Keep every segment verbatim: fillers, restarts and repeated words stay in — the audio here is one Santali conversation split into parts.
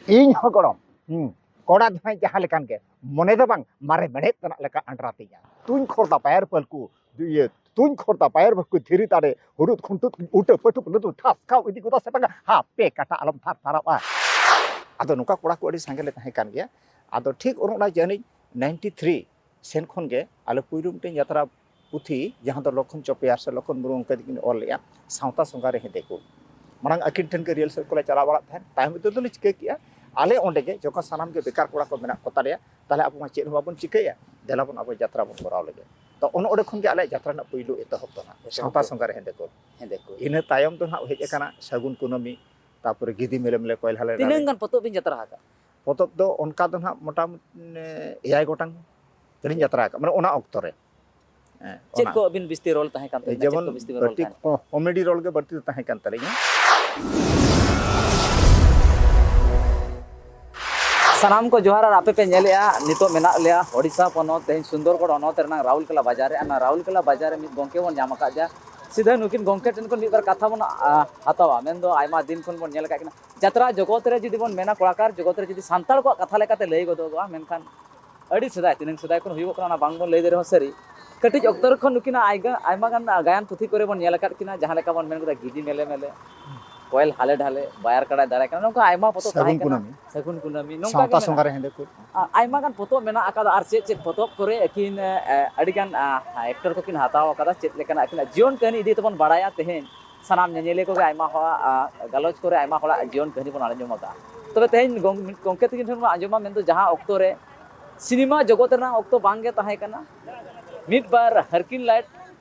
ᱤᱧ ᱦᱚᱸ ᱜᱚᱲᱚᱢ᱾ ᱦᱩᱸ᱾ ᱠᱚᱲᱟ ᱫᱚ ᱦᱟᱸᱜ ᱡᱟᱦᱟᱸ ᱞᱮᱠᱟᱱ ᱜᱮ, ᱢᱚᱱᱮ ᱫᱚ ᱵᱟᱝ, ᱢᱟᱨᱮ ᱢᱮᱬᱦᱮᱫ ᱛᱮᱱᱟᱜ ᱞᱮᱠᱟ ᱟᱱᱰᱨᱟ ᱛᱤᱧᱟ᱾ ᱛᱩᱧ ᱠᱷᱚᱨᱫᱟ ᱯᱟᱭᱟᱨ ᱯᱟᱹᱞᱠᱩ, ᱤᱭᱟᱹ, ᱛᱩᱧ ᱠᱷᱚᱨᱫᱟ ᱯᱟᱭᱟᱨ ᱯᱟᱹᱞᱠᱩ, ᱫᱷᱤᱨᱤ ᱫᱟᱲᱮ, ᱦᱩᱨᱩᱫ ᱠᱷᱩᱱᱴᱩᱫ, ᱩᱴᱟᱹ ᱯᱟᱹᱴᱩᱵ ᱞᱩᱫᱩ, ᱴᱷᱟᱥ ᱠᱷᱟᱣ ᱤᱫᱤ ᱜᱚᱫᱟ ᱥᱮ ᱵᱟᱝᱟ, ᱦᱟᱯᱮ ᱠᱟᱴᱟ ᱟᱞᱚᱢ ᱛᱷᱟᱨ ᱛᱷᱟᱨᱟᱣᱟ᱾ ᱟᱫᱚ ᱱᱚᱝᱠᱟ ᱠᱚᱲᱟ ᱠᱚ ᱟᱹᱰᱤ ᱥᱟᱸᱜᱮ ᱞᱮ ᱛᱟᱦᱮᱸ ᱠᱟᱱ ᱜᱮᱭᱟ᱾ ᱟᱫᱚ ᱴᱷᱤᱠ ᱚᱱ ᱚᱱᱟ ᱡᱟᱹᱱᱤᱡ ᱱᱟᱭᱤᱱᱴᱤ ᱛᱷᱨᱤ ᱥᱮᱱ ᱠᱷᱚᱱ ᱜᱮ ᱟᱞᱮ ᱯᱩᱭᱞᱩ ᱢᱤᱫᱴᱮᱱ ᱡᱟᱛᱨᱟ ᱯᱩᱛᱷᱤ, ᱡᱟᱦᱟᱸ ᱫᱚ ᱞᱚᱠᱷᱚᱱ ᱪᱚᱯᱮᱭᱟᱨ ᱥᱮ ᱞᱚᱠᱷᱚᱱ ᱢᱩᱨᱢᱩ ᱚᱱᱠᱟ ᱛᱮᱠᱤᱱ ᱚᱞ ᱞᱮᱫᱼᱟ, ᱥᱟᱶᱛᱟ ᱥᱚᱸᱜᱷᱟ ᱨᱮ ᱦᱮᱸᱫᱮ ᱠᱚ᱾ ᱢᱟᱲᱟᱝ ᱟᱹᱠᱤᱱ ᱴᱷᱮᱱ ᱜᱮ ᱨᱤᱦᱟᱨᱥᱟᱞ ᱠᱚᱞᱮ ᱪᱟᱞᱟᱣ ᱵᱟᱲᱟᱜ ᱛᱟᱦᱮᱸᱫ᱾ ᱛᱟᱭᱚᱢ ᱛᱮᱫᱚ ᱞᱮ ᱪᱤᱠᱟᱹ ᱠᱮᱜᱼᱟ, ᱟᱞᱮ ᱚᱸᱰᱮ ᱜᱮ ᱡᱚᱠᱷᱚᱱ ᱥᱟᱱᱟᱢ ᱜᱮ ᱵᱮᱠᱟᱨ ᱠᱚᱲᱟ ᱠᱚ ᱢᱮᱱᱟᱜ ᱠᱚ ᱛᱟᱞᱮᱭᱟ, ᱛᱟᱦᱞᱮ ᱟᱵᱚ ᱢᱟ ᱪᱮᱫ ᱦᱚᱸ ᱵᱟᱵᱚᱱ ᱪᱤᱠᱟᱹᱭᱟ, ᱫᱮᱞᱟ ᱵᱚᱱ ᱟᱵᱚ ᱡᱟᱛᱨᱟ ᱵᱚᱱ ᱠᱚᱨᱟᱣ ᱞᱮᱜᱮ᱾ ᱛᱚ ᱚᱱ ᱚᱸᱰᱮ ᱠᱷᱚᱱ ᱜᱮ ᱟᱞᱮᱭᱟᱜ ᱡᱟᱛᱨᱟ ᱨᱮᱱᱟᱜ ᱯᱩᱭᱞᱩ ᱮᱛᱚᱦᱚᱵ ᱫᱚ ᱱᱟᱜ ᱥᱟᱶᱛᱟ ᱥᱚᱸᱜᱷᱟ ᱨᱮ ᱦᱮᱸᱫᱮ ᱠᱚ᱾ ᱦᱮᱸᱫᱮ ᱠᱚ᱾ ᱤᱱᱟᱹ ᱛᱟᱭᱚᱢ ᱫᱚ ᱱᱟᱜ ᱦᱮᱡ ᱟᱠᱟᱱᱟ ᱥᱟᱹᱜᱩᱱ ᱠᱩᱱᱟᱹᱢᱤ, ᱛᱟᱨᱯᱚᱨᱮ ᱜᱤᱫᱤ ᱢᱮᱞᱮ ᱢᱮᱞᱮ, ᱠᱚᱭᱮᱞ ᱦᱟᱞᱮ ᱰᱷᱟᱞᱮ᱾ ᱛᱤᱱᱟᱹᱝ ᱜᱟᱱ ᱯᱚᱛᱚᱵ ᱵᱤᱱ ᱡᱟᱛᱨᱟ ᱟᱠᱟᱫ? ᱯᱚᱛᱚᱵ ᱫᱚ ᱚᱱᱠᱟ ᱫᱚ ᱱᱟᱜ ᱢᱚᱴᱟᱢᱩᱴᱤ ᱮᱭᱟᱭ ᱜᱚᱴᱟᱝ ᱛᱮᱞᱤᱧ ᱡᱟᱛᱨᱟ ᱟᱠᱟᱫ, ᱢᱟᱱᱮ ᱚᱱᱟ ᱚᱠᱛᱚ ᱨᱮ᱾ ᱦᱮᱸ, ᱪᱮᱫ ᱚᱱᱟ ᱠᱚ ᱟᱹᱵᱤᱱ ᱵᱤᱥᱛᱤ ᱨᱳᱞ ᱛᱟᱦᱮᱸ ᱠᱟᱱ ᱛᱟᱹᱵᱤᱱᱟ? ᱪᱮᱫ ᱡᱮᱢᱚᱱ ᱠᱚ ᱵᱤᱥᱛᱤ ᱵᱤᱱ ᱨᱳᱞ ᱠᱟᱹᱴᱤᱡ ᱛᱟᱦᱮᱸᱫ? ᱠᱚ-, ᱠᱚᱢᱮᱰᱤ ᱨᱳᱞ ᱜᱮ ᱵᱟᱹᱲᱛᱤ ᱫᱚ ᱛᱟᱦᱮᱸ ᱠᱟᱱ ᱛᱟᱹᱞᱤᱧᱟ᱾ ᱥᱟᱱᱟᱢ ᱠᱚ ᱡᱚᱦᱟᱨ᱾ ᱟᱨ ᱟᱯᱮ ᱯᱮ ᱧᱮᱞᱮᱜᱼᱟ, ᱱᱤᱛᱚᱜ ᱢᱮᱱᱟᱜ ᱞᱮᱭᱟ ᱳᱰᱤᱥᱟ ᱯᱚᱱᱚᱛ, ᱛᱮᱦᱮᱧ ᱥᱩᱱᱫᱚᱨᱜᱚᱲ ᱦᱚᱱᱚᱛ ᱨᱮᱱᱟᱜ ᱨᱟᱩᱞᱠᱮᱞᱟ ᱵᱟᱡᱟᱨ ᱨᱮ᱾ ᱟᱨ ᱚᱱᱟ ᱨᱟᱩᱞᱠᱮᱞᱟ ᱵᱟᱡᱟᱨ ᱨᱮ ᱢᱤᱫ ᱜᱚᱢᱠᱮ ᱵᱚᱱ ᱧᱟᱢ ᱟᱠᱟᱫᱮᱭᱟ᱾ ᱥᱤᱫᱷᱟᱹ ᱱᱩᱠᱤᱱ ᱜᱚᱢᱠᱮ ᱴᱷᱮᱱ ᱠᱷᱚᱱ ᱢᱤᱫ ᱵᱟᱨ ᱠᱟᱛᱷᱟ ᱵᱚᱱ, ᱟ, ᱦᱟᱛᱟᱣᱟ᱾ ᱢᱮᱱᱫᱚ ᱟᱭᱢᱟ ᱫᱤᱱ ᱠᱷᱚᱱ ᱵᱚᱱ ᱧᱮᱞ ᱟᱠᱟᱫ ᱠᱤᱱᱟ ᱡᱟᱛᱨᱟ ᱡᱚᱜᱚᱛ ᱨᱮ, ᱡᱩᱫᱤ ᱵᱚᱱ ᱢᱮᱱᱟ, ᱠᱚᱲᱟᱠᱟᱨ ᱡᱚᱜᱚᱛ ᱨᱮ ᱡᱩᱫᱤ ᱥᱟᱱᱛᱟᱲ ᱠᱚᱣᱟᱜ ᱠᱟᱛᱷᱟ ᱞᱮᱠᱟᱛᱮ ᱞᱟᱹᱭ ᱜᱚᱫᱚᱜᱚᱜᱼᱟ, ᱢᱮᱱᱠᱷᱟᱱ ᱟᱹᱰᱤ ᱥᱮᱫᱟᱭ, ᱛᱤᱱᱟᱹᱝ ᱥᱮᱫᱟᱭ ᱠᱷᱚᱱ ᱦᱩᱭᱩᱜᱚᱜ ᱠᱟᱱᱟ, ᱚᱱᱟ ᱵᱟᱝᱵᱚᱱ ᱞᱟᱹᱭ ᱫᱟᱲᱮ ᱨᱮᱦᱚᱸ ᱥᱟᱹᱨᱤ᱾ ᱠᱟᱹᱴᱤᱡ ᱚᱠᱛᱚ ᱠᱷᱚᱱ ᱱᱩᱠᱤᱱᱟᱜ ᱟᱭᱜᱟ-, ᱟᱭᱢᱟ ᱜᱟᱱ ᱜᱟᱭᱟᱱ ᱯᱩᱛᱷᱤ ᱠᱚᱨᱮ ᱵᱚᱱ ᱧᱮᱞ ᱟᱠᱟᱫ ᱠᱤᱱᱟ, ᱡᱟᱦᱟᱸ ᱞᱮᱠᱟ ᱵᱚᱱ ᱢᱮᱱ ᱠᱮᱫᱟ, ᱜᱤᱫᱤ ᱢᱮᱞᱮ ᱢᱮᱞᱮ, ᱠᱚᱭᱮᱞ ᱦᱟᱞᱮ ᱰᱷᱟᱞᱮ, ᱵᱟᱭᱟᱨ ᱠᱟᱰᱟᱭ ᱫᱟᱨᱟᱭ ᱠᱟᱱᱟ, ᱱᱚᱝᱠᱟ ᱟᱭᱢᱟ ᱯᱚᱛᱚᱵ ᱛᱟᱦᱮᱸ ᱥᱟᱹᱜᱩᱱ ᱠᱟᱱᱟ᱾ ᱠᱩᱱᱟᱹᱢᱤ᱾ ᱥᱟᱹᱜᱩᱱ ᱠᱩᱱᱟᱹᱢᱤ᱾ ᱱᱚᱝᱠᱟ ᱜᱮ ᱥᱟᱶᱛᱟ ᱢᱮᱱᱟᱜᱼᱟ᱾ ᱥᱚᱸᱜᱷᱟ ᱨᱮ ᱦᱮᱸᱫᱮ ᱠᱚ᱾ ᱟ-, ᱟᱭᱢᱟ ᱜᱟᱱ ᱯᱚᱛᱚᱵ ᱢᱮᱱᱟᱜ ᱟᱠᱟᱫᱟ, ᱟᱨ ᱪᱮᱫ ᱪᱮᱫ ᱯᱚᱛᱚᱵ ᱠᱚᱨᱮ ᱟᱹᱠᱤᱱ, ᱮ, ᱟᱹᱰᱤ ᱜᱟᱱ, ᱟ, ᱮᱠᱴᱚᱨ ᱠᱚᱠᱤᱱ ᱦᱟᱛᱟᱣ ᱟᱠᱟᱫᱟ, ᱪᱮᱫ ᱞᱮᱠᱟᱱᱟᱜ ᱟᱹᱠᱤᱱᱟᱜ ᱡᱤᱭᱚᱱ ᱠᱟᱹᱦᱱᱤ ᱤᱫᱤ ᱛᱮᱵᱚᱱ ᱵᱟᱲᱟᱭᱟ ᱛᱮᱦᱮᱧ᱾ ᱥᱟᱱᱟᱢ ᱧᱮᱧᱮᱞᱤᱭᱟᱹ ᱠᱚᱜᱮ ᱟᱭᱢᱟ ᱦᱚᱲᱟᱜ, ᱟ, ᱜᱟᱞᱚᱪ ᱠᱚᱨᱮ ᱟᱭᱢᱟ ᱦᱚᱲᱟᱜ ᱡᱤᱭᱚᱱ ᱠᱟᱹᱦᱱᱤ ᱵᱚᱱ ᱟᱸᱡᱚᱢ ᱟᱠᱟᱫᱼᱟ᱾ ᱛᱚᱵᱮ ᱛᱮᱦᱮᱧ ᱜᱚᱝ-, ᱜᱚᱝᱠᱮ ᱛᱟᱹᱠᱤᱱ ᱴᱷᱮᱱ ᱵᱚᱱ ᱟᱸᱡᱚᱢᱟ, ᱢᱮᱱᱫᱚ ᱡᱟᱦᱟᱸ ᱚᱠᱛᱚ ᱨᱮ ᱥᱤᱱᱮᱢᱟ ᱡᱚᱜᱚᱛ ᱨᱮᱱᱟᱜ ᱚᱠᱛᱚ ᱵᱟᱝ ᱜᱮ ᱛᱟᱦᱮᱸ ᱠᱟᱱᱟ, ᱢᱤᱫ ᱵᱟᱨ ᱦᱟᱨᱠᱤᱱ ᱞᱟᱭᱤᱴ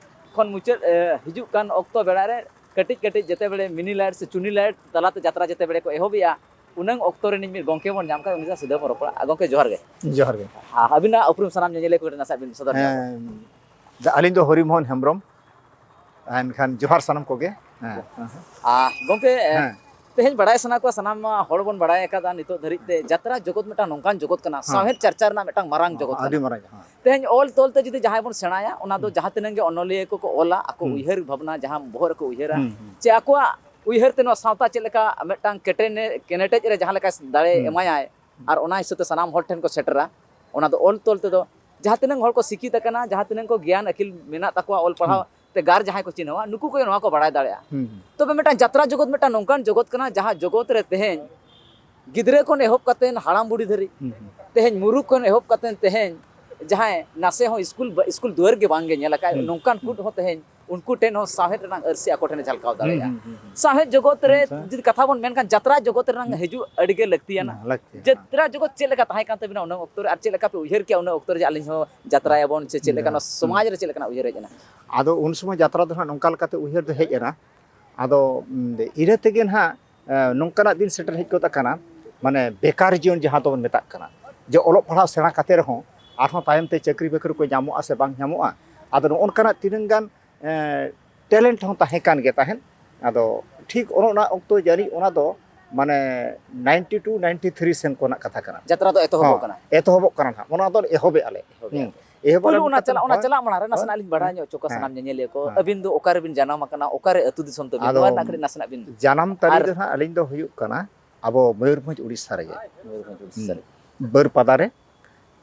ᱠᱷᱚᱱ ᱢᱩᱪᱟᱹᱫ, ᱮ, ᱦᱤᱡᱩᱜ ᱠᱟᱱ ᱚᱠᱛᱚ ᱵᱮᱲᱟ ᱨᱮ ᱠᱟᱹᱴᱤᱡ ᱠᱟᱹᱴᱤᱡ ᱡᱮᱛᱮ ᱵᱮᱲᱮ ᱢᱤᱱᱤ ᱞᱟᱭᱤᱴ ᱥᱮ ᱪᱩᱱᱤ ᱞᱟᱭᱤᱴ ᱛᱟᱞᱟᱛᱮ ᱡᱟᱛᱨᱟ ᱡᱮᱛᱮ ᱵᱮᱲᱮ ᱠᱚ ᱮᱦᱚᱵᱮᱜᱼᱟ, ᱩᱱᱟᱹᱝ ᱚᱠᱛᱚ ᱨᱤᱱᱤᱡ ᱢᱤᱫ ᱜᱚᱝᱠᱮ ᱵᱚᱱ ᱧᱟᱢ ᱠᱟᱫ, ᱩᱱᱤ ᱥᱟᱶ ᱥᱤᱫᱷᱟᱹ ᱵᱚᱱ ᱨᱚᱯᱚᱲᱟ᱾ ᱟ, ᱜᱚᱝᱠᱮ, ᱡᱚᱦᱟᱨ ᱜᱮ᱾ ᱡᱚᱦᱟᱨ ᱜᱮ᱾ ᱟ, ᱟᱹᱵᱤᱱᱟᱜ ᱩᱯᱨᱩᱢ ᱥᱟᱱᱟᱢ ᱧᱮᱧᱮᱞᱤᱭᱟᱹ ᱠᱚ ᱠᱟᱹᱴᱤᱡ ᱱᱟᱥᱮ ᱵᱤᱱ ᱥᱚᱫᱚᱨ ᱧᱚᱜ ᱟᱵᱚᱱᱟ᱾ ᱦᱮᱸ, ᱟᱹᱞᱤᱧ ᱫᱚ ᱦᱚᱨᱤᱢᱳᱦᱚᱱ ᱦᱮᱢᱵᱨᱚᱢ᱾ ᱮᱱᱠᱷᱟᱱ ᱡᱚᱦᱟᱨ ᱥᱟᱱᱟᱢ ᱠᱚᱜᱮ᱾ ᱦᱮᱸ᱾ ᱟ, ᱜᱚᱝᱠᱮ, ᱦᱮᱸ᱾ ᱛᱮᱦᱮᱧ ᱵᱟᱲᱟᱭ ᱥᱟᱱᱟ ᱠᱚᱣᱟ, ᱥᱟᱱᱟᱢ ᱦᱚᱲ ᱵᱚᱱ ᱵᱟᱲᱟᱭ ᱟᱠᱟᱫᱟ ᱱᱤᱛᱚᱜ ᱫᱷᱟᱹᱨᱤᱡ ᱛᱮ ᱡᱟᱛᱨᱟ ᱡᱚᱜᱚᱛ ᱢᱤᱫᱴᱟᱝ ᱱᱚᱝᱠᱟᱱ ᱡᱚᱜᱚᱛ ᱠᱟᱱᱟ, ᱦᱮᱸ᱾ ᱥᱟᱶᱦᱮᱫ ᱪᱟᱨᱪᱟ ᱨᱮᱱᱟᱜ ᱢᱤᱫᱴᱟᱝ ᱢᱟᱨᱟᱝ ᱡᱚᱜᱚᱛ ᱟᱹᱰᱤ ᱠᱟᱱᱟ᱾ ᱢᱟᱨᱟᱝ, ᱦᱮᱸ᱾ ᱛᱮᱦᱮᱧ ᱚᱞ ᱛᱚᱞ ᱛᱮ ᱡᱩᱫᱤ ᱡᱟᱦᱟᱸᱭ ᱵᱚᱱ ᱥᱮᱬᱟᱭᱟ, ᱚᱱᱟ ᱫᱚ ᱦᱩᱸ᱾ ᱡᱟᱦᱟᱸ ᱛᱤᱱᱟᱹᱜ ᱜᱮ ᱚᱱᱚᱞᱤᱭᱟᱹ ᱠᱚᱠᱚ ᱚᱞᱟ, ᱟᱠᱚ ᱦᱩᱸ᱾ ᱩᱭᱦᱟᱹᱨ ᱵᱷᱟᱵᱽᱱᱟ ᱡᱟᱦᱟᱸ ᱵᱚᱦᱚᱜ ᱨᱮᱠᱚ ᱩᱭᱦᱟᱹᱨᱟ, ᱦᱩᱸ, ᱦᱩᱸ᱾ ᱪᱮ ᱟᱠᱚᱣᱟᱜ ᱩᱭᱦᱟᱹᱨ ᱛᱮ ᱱᱚᱣᱟ ᱥᱟᱶᱛᱟ ᱪᱮᱫ ᱞᱮᱠᱟ ᱢᱤᱫᱴᱟᱝ ᱠᱮᱴᱮᱡ, ᱠᱮᱱᱮᱴᱮᱡ ᱨᱮ ᱡᱟᱦᱟᱸ ᱞᱮᱠᱟ ᱫᱟᱲᱮ ᱦᱩᱸ᱾ ᱮᱢᱟᱭᱟᱭ, ᱟᱨ ᱚᱱᱟ ᱦᱤᱥᱟᱹᱵ ᱛᱮ ᱥᱟᱱᱟᱢ ᱦᱚᱲ ᱴᱷᱮᱱ ᱠᱚ ᱥᱮᱴᱮᱨᱟ, ᱚᱱᱟ ᱫᱚ ᱚᱞ ᱛᱚᱞ ᱛᱮᱫᱚ ᱡᱟᱦᱟᱸ ᱛᱤᱱᱟᱹᱜ ᱦᱚᱲ ᱠᱚ ᱥᱤᱠᱷᱤᱛ ᱟᱠᱟᱱᱟ, ᱡᱟᱦᱟᱸ ᱛᱤᱱᱟᱹᱜ ᱠᱚ ᱜᱮᱭᱟᱱ ᱟᱹᱠᱤᱞ ᱢᱮᱱᱟᱜ ᱛᱟᱠᱚᱣᱟ, ᱚᱞ ᱯᱟᱲᱦᱟᱣ ᱦᱩᱸ᱾ ᱛᱮ ᱜᱟᱨ ᱡᱟᱦᱟᱸᱭ ᱠᱚ ᱪᱤᱱᱦᱟᱹᱣᱟ, ᱱᱩᱠᱩ ᱠᱚᱜᱮ ᱱᱚᱣᱟ ᱠᱚ ᱵᱟᱲᱟᱭ ᱫᱟᱲᱮᱭᱟᱜᱼᱟ᱾ ᱦᱩᱸ, ᱦᱩᱸ᱾ ᱛᱚᱵᱮ ᱢᱤᱫᱴᱟᱝ ᱡᱟᱛᱨᱟ ᱡᱚᱜᱚᱛ ᱢᱤᱫᱴᱟᱝ ᱱᱚᱝᱠᱟᱱ ᱡᱚᱜᱚᱛ ᱠᱟᱱᱟ, ᱡᱟᱦᱟᱸ ᱡᱚᱜᱚᱛ ᱨᱮ ᱛᱮᱦᱮᱧ ᱜᱤᱫᱽᱨᱟᱹ ᱠᱷᱚᱱ ᱮᱦᱚᱵ ᱠᱟᱛᱮ ᱦᱟᱲᱟᱢ ᱵᱩᱲᱦᱤ ᱫᱷᱟᱹᱨᱤᱡ, ᱦᱩᱸ, ᱦᱩᱸ᱾ ᱛᱮᱦᱮᱧ ᱢᱩᱨᱩᱠᱷ ᱠᱷᱚᱱ ᱮᱦᱚᱵ ᱠᱟᱛᱮ ᱛᱮᱦᱮᱧ ᱡᱟᱦᱟᱸᱭ ᱱᱟᱥᱮ ᱦᱚᱸ ᱥᱠᱩᱞ ᱵᱟ-, ᱥᱠᱩᱞ ᱫᱩᱣᱟᱹᱨ ᱜᱮ ᱵᱟᱝ ᱜᱮ ᱧᱮᱞ ᱟᱠᱟᱫ, ᱦᱩᱸ, ᱱᱚᱝᱠᱟᱱ ᱦᱩᱸ᱾ ᱠᱩᱫ ᱦᱚᱸ ᱛᱮᱦᱮᱧ ᱩᱱᱠᱩ ᱴᱷᱮᱱ ᱦᱚᱸ ᱥᱟᱶᱦᱮᱫ ᱨᱮᱱᱟᱜ ᱟᱹᱨᱥᱤ ᱟᱠᱚ ᱴᱷᱮᱱ ᱮ ᱡᱷᱟᱞᱠᱟᱣ ᱦᱩᱸ, ᱫᱟᱲᱮᱭᱟᱜᱼᱟ᱾ ᱦᱩᱸ, ᱦᱩᱸ, ᱦᱩᱸ᱾ ᱥᱟᱶᱦᱮᱫ ᱡᱚᱜᱚᱛ ᱨᱮ ᱟᱪᱪᱷᱟ᱾ ᱡᱩᱫᱤ ᱠᱟᱛᱷᱟ ᱵᱚᱱ ᱢᱮᱱᱠᱷᱟᱱ, ᱡᱟᱛᱨᱟ ᱡᱚᱜᱚᱛ ᱨᱮᱱᱟᱜ ᱦᱩᱸ᱾ ᱦᱤᱡᱩᱜ ᱟᱹᱰᱤ ᱜᱮ ᱞᱟᱹᱠᱛᱤᱭᱟᱱᱟ᱾ ᱦᱩᱸ, ᱞᱟᱹᱠᱛᱤᱭᱟ᱾ ᱡᱟᱛᱨᱟ ᱡᱚᱜᱚᱛ ᱪᱮᱫ ᱞᱮᱠᱟ ᱛᱟᱦᱮᱸ ᱠᱟᱱ ᱛᱟᱵᱤᱱᱟ ᱩᱱᱟᱹ ᱚᱠᱛᱚ ᱨᱮ, ᱟᱨ ᱪᱮᱫ ᱞᱮᱠᱟ ᱯᱮ ᱩᱭᱦᱟᱹᱨ ᱠᱮᱭᱟ ᱩᱱᱟᱹ ᱚᱠᱛᱚ ᱨᱮ ᱡᱮ ᱟᱹᱞᱤᱧ ᱦᱚᱸ ᱡᱟᱛᱨᱟᱭᱟᱵᱚᱱ, ᱥᱮ ᱪᱮᱫ ᱞᱮᱠᱟ ᱦᱩᱸ᱾ ᱱᱚᱣᱟ ᱥᱚᱢᱟᱡᱽ ᱨᱮ ᱪᱮᱫ ᱞᱮᱠᱟᱱᱟᱜ ᱩᱭᱦᱟᱹᱨ ᱦᱮᱡ ᱮᱱᱟ? ᱟᱫᱚ ᱩᱱ ᱥᱚᱢᱚᱭ ᱡᱟᱛᱨᱟ ᱫᱚ ᱦᱟᱸᱜ ᱱᱚᱝᱠᱟ ᱞᱮᱠᱟᱛᱮ ᱩᱭᱦᱟᱹᱨ ᱫᱚ ᱦᱮᱡ ᱮᱱᱟ, ᱟᱫᱚ, ᱩᱢ, ᱤᱱᱟᱹ ᱛᱮᱜᱮ ᱱᱟᱦᱟᱜ, ᱮ, ᱱᱚᱝᱠᱟᱱᱟᱜ ᱫᱤᱱ ᱥᱮᱴᱮᱨ ᱦᱮᱡ ᱜᱚᱫ ᱟᱠᱟᱱᱟ, ᱢᱟᱱᱮ ᱵᱮᱠᱟᱨ ᱡᱤᱭᱚᱱ ᱡᱟᱦᱟᱸ ᱫᱚᱵᱚᱱ ᱢᱮᱛᱟᱜ ᱠᱟᱱᱟ, ᱡᱮ ᱚᱞᱚᱜ ᱯᱟᱲᱦᱟᱣ ᱥᱮᱬᱟ ᱠᱟᱛᱮ ᱨᱮᱦᱚᱸ ᱟᱨᱦᱚᱸ ᱛᱟᱭᱚᱢ ᱛᱮ ᱪᱟᱹᱠᱨᱤ ᱵᱟᱹᱠᱨᱤ ᱠᱚ ᱧᱟᱢᱚᱜᱼᱟ ᱥᱮ ᱵᱟᱝ ᱧᱟᱢᱚᱜᱼᱟ᱾ ᱟᱫᱚ ᱱᱚᱜᱼᱚ ᱱᱚᱝᱠᱟᱱᱟᱜ ᱛᱤᱱᱟᱹᱝ ᱜᱟᱱ, ᱮ, ᱴᱮᱞᱮᱱᱴ ᱦᱚᱸ ᱛᱟᱦᱮᱸ ᱠᱟᱱ ᱜᱮ ᱛᱟᱦᱮᱸᱫ᱾ ᱟᱫᱚ ᱴᱷᱤᱠ ᱚᱱ-, ᱚᱱᱟ ᱚᱠᱛᱚ ᱡᱟᱹᱱᱤᱡ ᱚᱱᱟ ᱫᱚ ᱢᱟᱱᱮ ᱱᱟᱭᱤᱱᱴᱤ ᱴᱩ, ᱱᱟᱭᱤᱱᱴᱤ ᱛᱷᱨᱤ ᱥᱮᱱ ᱠᱚᱨᱮᱱᱟᱜ ᱠᱟᱛᱷᱟ ᱠᱟᱱᱟ᱾ ᱡᱟᱛᱨᱟ ᱫᱚ ᱮᱛᱚᱦᱚᱵᱚᱜ ᱦᱚᱸ, ᱠᱟᱱᱟ᱾ ᱮᱛᱚᱦᱚᱵᱚᱜ ᱠᱟᱱᱟ ᱱᱟᱦᱟᱜ, ᱚᱱᱟ ᱫᱚ ᱮᱦᱚᱵᱮᱜᱼᱟ ᱞᱮ᱾ ᱮᱦᱚᱵᱮᱜᱼᱟ ᱦᱩᱸ, ᱯᱮ᱾ ᱮᱦᱚᱵ ᱯᱳᱭᱞᱳ ᱟᱞᱮ ᱚᱱᱟ ᱢᱮᱛᱟᱜ ᱪᱟᱞᱟᱜ, ᱚᱱᱟ ᱦᱳᱭ, ᱪᱟᱞᱟᱜ ᱢᱟᱲᱟᱝ ᱨᱮ ᱦᱳᱭ, ᱱᱟᱥᱮᱱᱟᱜ ᱞᱤᱧ ᱵᱟᱲᱟᱭ ᱦᱮᱸ, ᱧᱚᱜ ᱦᱚᱪᱚ ᱠᱚᱣᱟ ᱦᱮᱸ, ᱥᱟᱱᱟᱢ ᱧᱮᱧᱮᱞᱤᱭᱟᱹ ᱠᱚ, ᱦᱮᱸ᱾ ᱟᱹᱵᱤᱱ ᱫᱚ ᱚᱠᱟ ᱨᱮᱵᱤᱱ ᱡᱟᱱᱟᱢ ᱟᱠᱟᱱᱟ, ᱚᱠᱟᱨᱮ ᱟᱹᱛᱩ ᱫᱤᱥᱚᱢ ᱛᱟᱹᱵᱤᱱ, ᱟᱫᱚ ᱱᱚᱣᱟ ᱨᱮᱱᱟᱜ ᱠᱟᱹᱴᱤᱡ ᱱᱟᱥᱮᱱᱟᱜ ᱵᱤᱱ ᱡᱟᱱᱟᱢ ᱛᱟᱹᱨᱤ ᱟᱨ ᱫᱚ ᱱᱟᱦᱟᱜ ᱟᱹᱞᱤᱧ ᱫᱚ ᱦᱩᱭᱩᱜ ᱠᱟᱱᱟ ᱟᱵᱚ ᱢᱚᱭᱩᱨᱵᱷᱚᱸᱡᱽ ᱩᱲᱤᱥᱥᱟ ᱨᱮᱜᱮ᱾ ᱢᱚᱭᱩᱨᱵᱷᱚᱸᱡᱽ ᱩᱲᱤᱥᱥᱟ ᱦᱩᱸ᱾ ᱨᱮ᱾ ᱵᱟᱹᱨᱯᱟᱫᱟ ᱨᱮ,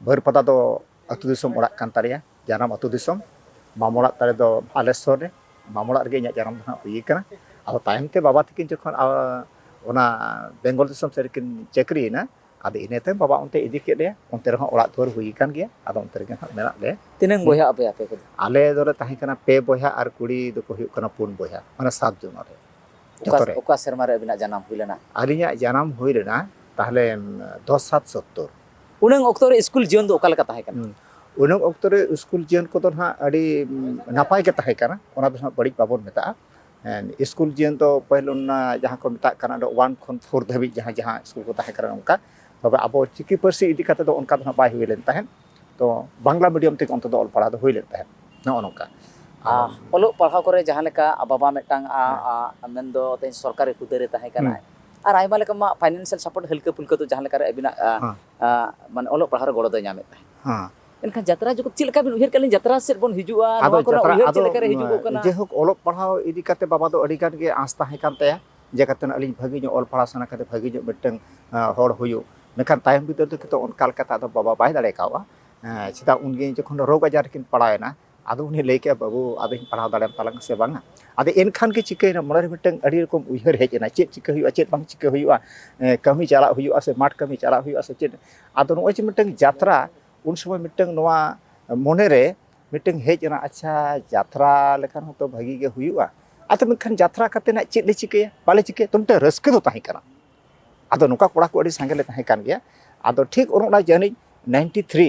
ᱵᱟᱹᱨᱯᱟᱫᱟ ᱫᱚ ᱟᱹᱛᱩ ᱫᱤᱥᱚᱢ ᱚᱲᱟᱜ ᱠᱟᱱ ᱛᱟᱞᱮᱭᱟ, ᱡᱟᱱᱟᱢ ᱟᱹᱛᱩ ᱫᱤᱥᱚᱢ᱾ ᱢᱟᱢᱚ ᱚᱲᱟᱜ ᱛᱟᱞᱮ ᱫᱚ ᱵᱟᱞᱮᱥᱚᱨ ᱨᱮ, ᱢᱟᱢᱚ ᱚᱲᱟᱜ ᱨᱮᱜᱮ ᱤᱧᱟᱹᱜ ᱡᱟᱱᱟᱢ ᱫᱚ ᱱᱟᱦᱟᱜ ᱦᱩᱭ ᱠᱟᱱᱟ᱾ ᱟᱫᱚ ᱛᱟᱭᱚᱢ ᱛᱮ ᱵᱟᱵᱟ ᱛᱟᱹᱠᱤᱱ ᱡᱚᱠᱷᱚᱱ, ᱟ, ᱚᱱᱟ ᱵᱮᱝᱜᱚᱞ ᱫᱤᱥᱚᱢ ᱥᱮᱫ ᱨᱮᱠᱤᱱ ᱪᱟᱹᱠᱨᱤᱭᱮᱱᱟ, ᱟᱫᱚ ᱤᱱᱟᱹ ᱛᱟᱭᱚᱢ ᱵᱟᱵᱟ ᱚᱱᱛᱮ ᱤᱫᱤ ᱠᱮᱫ ᱞᱮᱭᱟ, ᱚᱱᱛᱮ ᱨᱮᱦᱚᱸ ᱚᱲᱟᱜ ᱫᱩᱣᱟᱹᱨ ᱦᱩᱭ ᱟᱠᱟᱱ ᱜᱮᱭᱟ, ᱟᱫᱚ ᱚᱱᱛᱮ ᱨᱮᱜᱮ ᱱᱟᱦᱟᱜ ᱢᱮᱱᱟᱜ ᱞᱮᱭᱟ᱾ ᱛᱤᱱᱟᱹᱝ ᱦᱩᱸ᱾ ᱵᱚᱭᱦᱟ ᱟᱯᱮ ᱟᱯᱮ ᱠᱚᱫᱚ? ᱟᱞᱮ ᱫᱚᱞᱮ ᱛᱟᱦᱮᱸ ᱠᱟᱱᱟ ᱯᱮ ᱵᱚᱭᱦᱟ ᱟᱨ ᱠᱩᱲᱤ ᱫᱚᱠᱚ ᱦᱩᱭᱩᱜ ᱠᱟᱱᱟ ᱯᱩᱱ ᱵᱚᱭᱦᱟ, ᱢᱟᱱᱮ ᱥᱟᱛ ᱡᱚᱱ ᱟᱞᱮ᱾ ᱚᱠᱟ, ᱡᱚᱛᱚ ᱨᱮ᱾ ᱚᱠᱟ ᱥᱮᱨᱢᱟ ᱨᱮ ᱟᱹᱵᱤᱱᱟᱜ ᱡᱟᱱᱟᱢ ᱦᱩᱭ ᱞᱮᱱᱟ? ᱟᱹᱞᱤᱧᱟᱜ ᱡᱟᱱᱟᱢ ᱦᱩᱭ ᱞᱮᱱᱟ ᱛᱟᱦᱞᱮ, ᱩᱢ, ᱫᱚᱥ ᱥᱟᱛ ᱥᱚᱛᱛᱚᱨ᱾ ᱩᱱᱟᱹᱝ ᱚᱠᱛᱚ ᱨᱮ ᱥᱠᱩᱞ ᱡᱤᱭᱚᱱ ᱫᱚ ᱚᱠᱟ ᱞᱮᱠᱟ ᱛᱟᱦᱮᱸ ᱠᱟᱱᱟ? ᱦᱩᱸ᱾ ᱩᱱᱟᱹᱝ ᱚᱠᱛᱚ ᱨᱮ ᱥᱠᱩᱞ ᱡᱤᱭᱚᱱ ᱠᱚᱫᱚ ᱱᱟᱦᱟᱜ ᱟᱹᱰᱤ, ᱩᱢ, ᱱᱟᱯᱟᱭ ᱜᱮ ᱛᱟᱦᱮᱸ ᱠᱟᱱᱟ, ᱚᱱᱟ ᱫᱚ ᱱᱟᱦᱟᱜ ᱵᱟᱹᱲᱤᱡ ᱵᱟᱵᱚᱱ ᱢᱮᱛᱟᱜᱼᱟ᱾ ᱦᱮᱸ, ᱥᱠᱩᱞ ᱡᱤᱭᱚᱱ ᱫᱚ ᱯᱟᱹᱦᱤᱞ ᱚᱱᱟ ᱡᱟᱦᱟᱸ ᱠᱚ ᱢᱮᱛᱟᱜ ᱠᱟᱱᱟ, ᱚᱸᱰᱮ ᱚᱣᱟᱱ ᱠᱷᱚᱱ ᱯᱷᱳᱨ ᱫᱷᱟᱹᱵᱤᱡ ᱡᱟᱦᱟᱸ, ᱡᱟᱦᱟᱸ ᱥᱠᱩᱞ ᱠᱚ ᱛᱟᱦᱮᱸ ᱠᱟᱱᱟ ᱚᱱᱠᱟ᱾ ᱛᱚᱵᱮ ᱟᱵᱚ ᱪᱤᱠᱤ ᱯᱟᱹᱨᱥᱤ ᱤᱫᱤ ᱠᱟᱛᱮ ᱫᱚ ᱚᱱᱠᱟ ᱫᱚ ᱱᱟᱦᱟᱜ ᱵᱟᱭ ᱦᱩᱭ ᱞᱮᱱ ᱛᱟᱦᱮᱸᱫ᱾ ᱛᱚ ᱵᱟᱝᱞᱟ ᱢᱤᱰᱤᱭᱟᱢ ᱛᱮᱜᱮ ᱚᱱᱛᱮ ᱫᱚ ᱚᱞ ᱯᱟᱲᱦᱟᱣ ᱫᱚ ᱦᱩᱭ ᱞᱮᱱ ᱛᱟᱦᱮᱸᱫ, ᱱᱚᱜᱼᱚ ᱱᱚᱝᱠᱟ᱾ ᱟᱫᱚ ᱟᱨ ᱚᱞᱚᱜ ᱯᱟᱲᱦᱟᱣ ᱠᱚᱨᱮ ᱡᱟᱦᱟᱸ ᱞᱮᱠᱟ ᱵᱟᱵᱟ ᱢᱤᱫᱴᱟᱝ, ᱟ, ᱦᱮᱸ᱾ ᱟ, ᱢᱮᱱᱫᱚ ᱛᱮᱦᱮᱧ ᱥᱚᱨᱠᱟᱨᱤ ᱦᱩᱫᱟᱹ ᱨᱮ ᱛᱟᱦᱮᱸ ᱦᱩᱸ᱾ ᱠᱟᱱᱟᱭ, ᱟᱨ ᱟᱭᱢᱟ ᱞᱮᱠᱟ ᱢᱟ ᱯᱷᱟᱭᱱᱮᱱᱥᱤᱭᱟᱞ ᱥᱟᱯᱳᱨᱴ ᱦᱟᱹᱞᱠᱟᱹ ᱯᱩᱞᱠᱟᱹ ᱫᱚ ᱡᱟᱦᱟᱸ ᱞᱮᱠᱟ ᱨᱮ ᱟᱹᱵᱤᱱᱟᱜ, ᱟ, ᱦᱮᱸ᱾ ᱟ, ᱢᱟᱱᱮ ᱚᱞᱚᱜ ᱯᱟᱲᱦᱟᱣ ᱨᱮ ᱜᱚᱲᱚ ᱫᱚᱭ ᱧᱟᱢᱮᱫ ᱛᱟᱦᱮᱸᱫ᱾ ᱦᱮᱸ᱾ ᱮᱱᱠᱷᱟᱱ ᱡᱟᱛᱨᱟ ᱡᱚᱠᱷᱚᱱ ᱪᱮᱫ ᱞᱮᱠᱟ ᱵᱤᱱ ᱩᱭᱦᱟᱹᱨ ᱠᱮᱫ ᱞᱤᱧ ᱡᱟᱛᱨᱟ ᱥᱮᱫ ᱵᱚᱱ ᱦᱤᱡᱩᱜᱼᱟ, ᱟᱫᱚ ᱱᱚᱣᱟ ᱠᱚᱨᱮᱱᱟᱜ ᱡᱟᱛᱨᱟ, ᱩᱭᱦᱟᱹᱨ ᱟᱫᱚ, ᱪᱮᱫ ᱞᱮᱠᱟ ᱨᱮ ᱦᱤᱡᱩᱜᱚᱜ ᱠᱟᱱᱟ? ᱡᱟᱭᱦᱳᱠ, ᱚᱞᱚᱜ ᱯᱟᱲᱦᱟᱣ ᱤᱫᱤ ᱠᱟᱛᱮ ᱵᱟᱵᱟ ᱫᱚ ᱟᱹᱰᱤ ᱜᱟᱱ ᱜᱮ ᱟᱸᱥ ᱛᱟᱦᱮᱸ ᱠᱟᱱ ᱛᱟᱭᱟ, ᱡᱮ ᱠᱟᱛᱮ ᱟᱹᱞᱤᱧ ᱵᱷᱟᱹᱜᱤ ᱧᱚᱜ ᱚᱞ ᱯᱟᱲᱦᱟᱣ ᱥᱟᱱᱟ ᱠᱟᱛᱮ ᱵᱷᱟᱹᱜᱤ ᱧᱚᱜ ᱢᱤᱫᱴᱟᱝ, ᱟᱸ, ᱦᱚᱲ ᱦᱩᱭᱩᱜ᱾ ᱢᱮᱱᱠᱷᱟᱱ ᱛᱟᱭᱚᱢ ᱵᱤᱫᱟᱹᱞ ᱫᱚ ᱠᱤᱱᱛᱩ ᱚᱱᱠᱟ ᱞᱮᱠᱟᱛᱮ ᱟᱫᱚ ᱵᱟᱵᱟ ᱵᱟᱭ ᱫᱟᱲᱮ ᱠᱟᱣᱟ᱾ ᱦᱮᱸ, ᱪᱮᱫᱟᱜ ᱩᱱᱜᱮ ᱡᱚᱠᱷᱚᱱ ᱨᱳᱜᱽ ᱟᱡᱟᱨ ᱨᱮᱠᱤᱱ ᱯᱟᱲᱟᱣ ᱮᱱᱟ, ᱟᱫᱚ ᱩᱱᱤ ᱞᱟᱹᱭ ᱠᱮᱜᱼᱟ, "ᱵᱟᱹᱵᱩ, ᱟᱫᱚᱧ ᱯᱟᱲᱦᱟᱣ ᱫᱟᱲᱮᱭᱟᱢ ᱛᱟᱞᱟᱝ ᱥᱮ ᱵᱟᱝᱟ?" ᱟᱫᱚ ᱮᱱᱠᱷᱟᱱ ᱜᱮ ᱪᱤᱠᱟᱹᱭᱮᱱᱟ, ᱢᱚᱱᱮᱨᱮ ᱢᱤᱫᱴᱟᱝ ᱟᱹᱰᱤ ᱨᱚᱠᱚᱢ ᱩᱭᱦᱟᱹᱨ ᱦᱮᱡ ᱮᱱᱟ, ᱪᱮᱫ ᱪᱤᱠᱟᱹ ᱦᱩᱭᱩᱜᱼᱟ, ᱪᱮᱫ ᱵᱟᱝ ᱪᱤᱠᱟᱹ ᱦᱩᱭᱩᱜᱼᱟ, ᱮᱸ, ᱠᱟᱹᱢᱤ ᱪᱟᱞᱟᱜ ᱦᱩᱭᱩᱜᱼᱟ ᱥᱮ ᱢᱟᱴᱷ ᱠᱟᱹᱢᱤ ᱪᱟᱞᱟᱜ ᱦᱩᱭᱩᱜᱼᱟ ᱥᱮ ᱪᱮᱫ? ᱟᱫᱚ ᱱᱚᱜᱼᱚᱭ ᱡᱮ ᱢᱤᱫᱴᱟᱝ ᱡᱟᱛᱨᱟ, ᱩᱱ ᱥᱚᱢᱚᱭ ᱢᱤᱫᱴᱟᱝ ᱱᱚᱣᱟ ᱢᱚᱱᱮᱨᱮ ᱢᱤᱫᱴᱟᱝ ᱦᱮᱡ ᱮᱱᱟ, "ᱟᱪᱪᱷᱟ, ᱡᱟᱛᱨᱟ ᱞᱮᱠᱷᱟᱱ ᱦᱚᱸᱛᱚ ᱵᱷᱟᱹᱜᱤ ᱜᱮ ᱦᱩᱭᱩᱜᱼᱟ, ᱟᱫᱚ ᱢᱮᱱᱠᱷᱟᱱ ᱡᱟᱛᱨᱟ ᱠᱟᱛᱮ ᱱᱟᱜ ᱪᱮᱫ ᱞᱮ ᱪᱤᱠᱟᱹᱭᱟ?" ᱵᱟᱞᱮ ᱪᱤᱠᱟᱹᱭᱟ, ᱛᱚ ᱢᱤᱫᱴᱟᱝ ᱨᱟᱹᱥᱠᱟᱹ ᱫᱚ ᱛᱟᱦᱮᱸ ᱠᱟᱱᱟ᱾ ᱟᱫᱚ ᱱᱚᱝᱠᱟ ᱠᱚᱲᱟ ᱠᱚ ᱟᱹᱰᱤ ᱥᱟᱸᱜᱮ ᱞᱮ ᱛᱟᱦᱮᱸ ᱠᱟᱱ ᱜᱮᱭᱟ᱾ ᱟᱫᱚ ᱴᱷᱤᱠ ᱚᱱ ᱚᱱᱟ ᱡᱟᱹᱱᱤᱡ ᱱᱟᱭᱤᱱᱴᱤ ᱛᱷᱨᱤ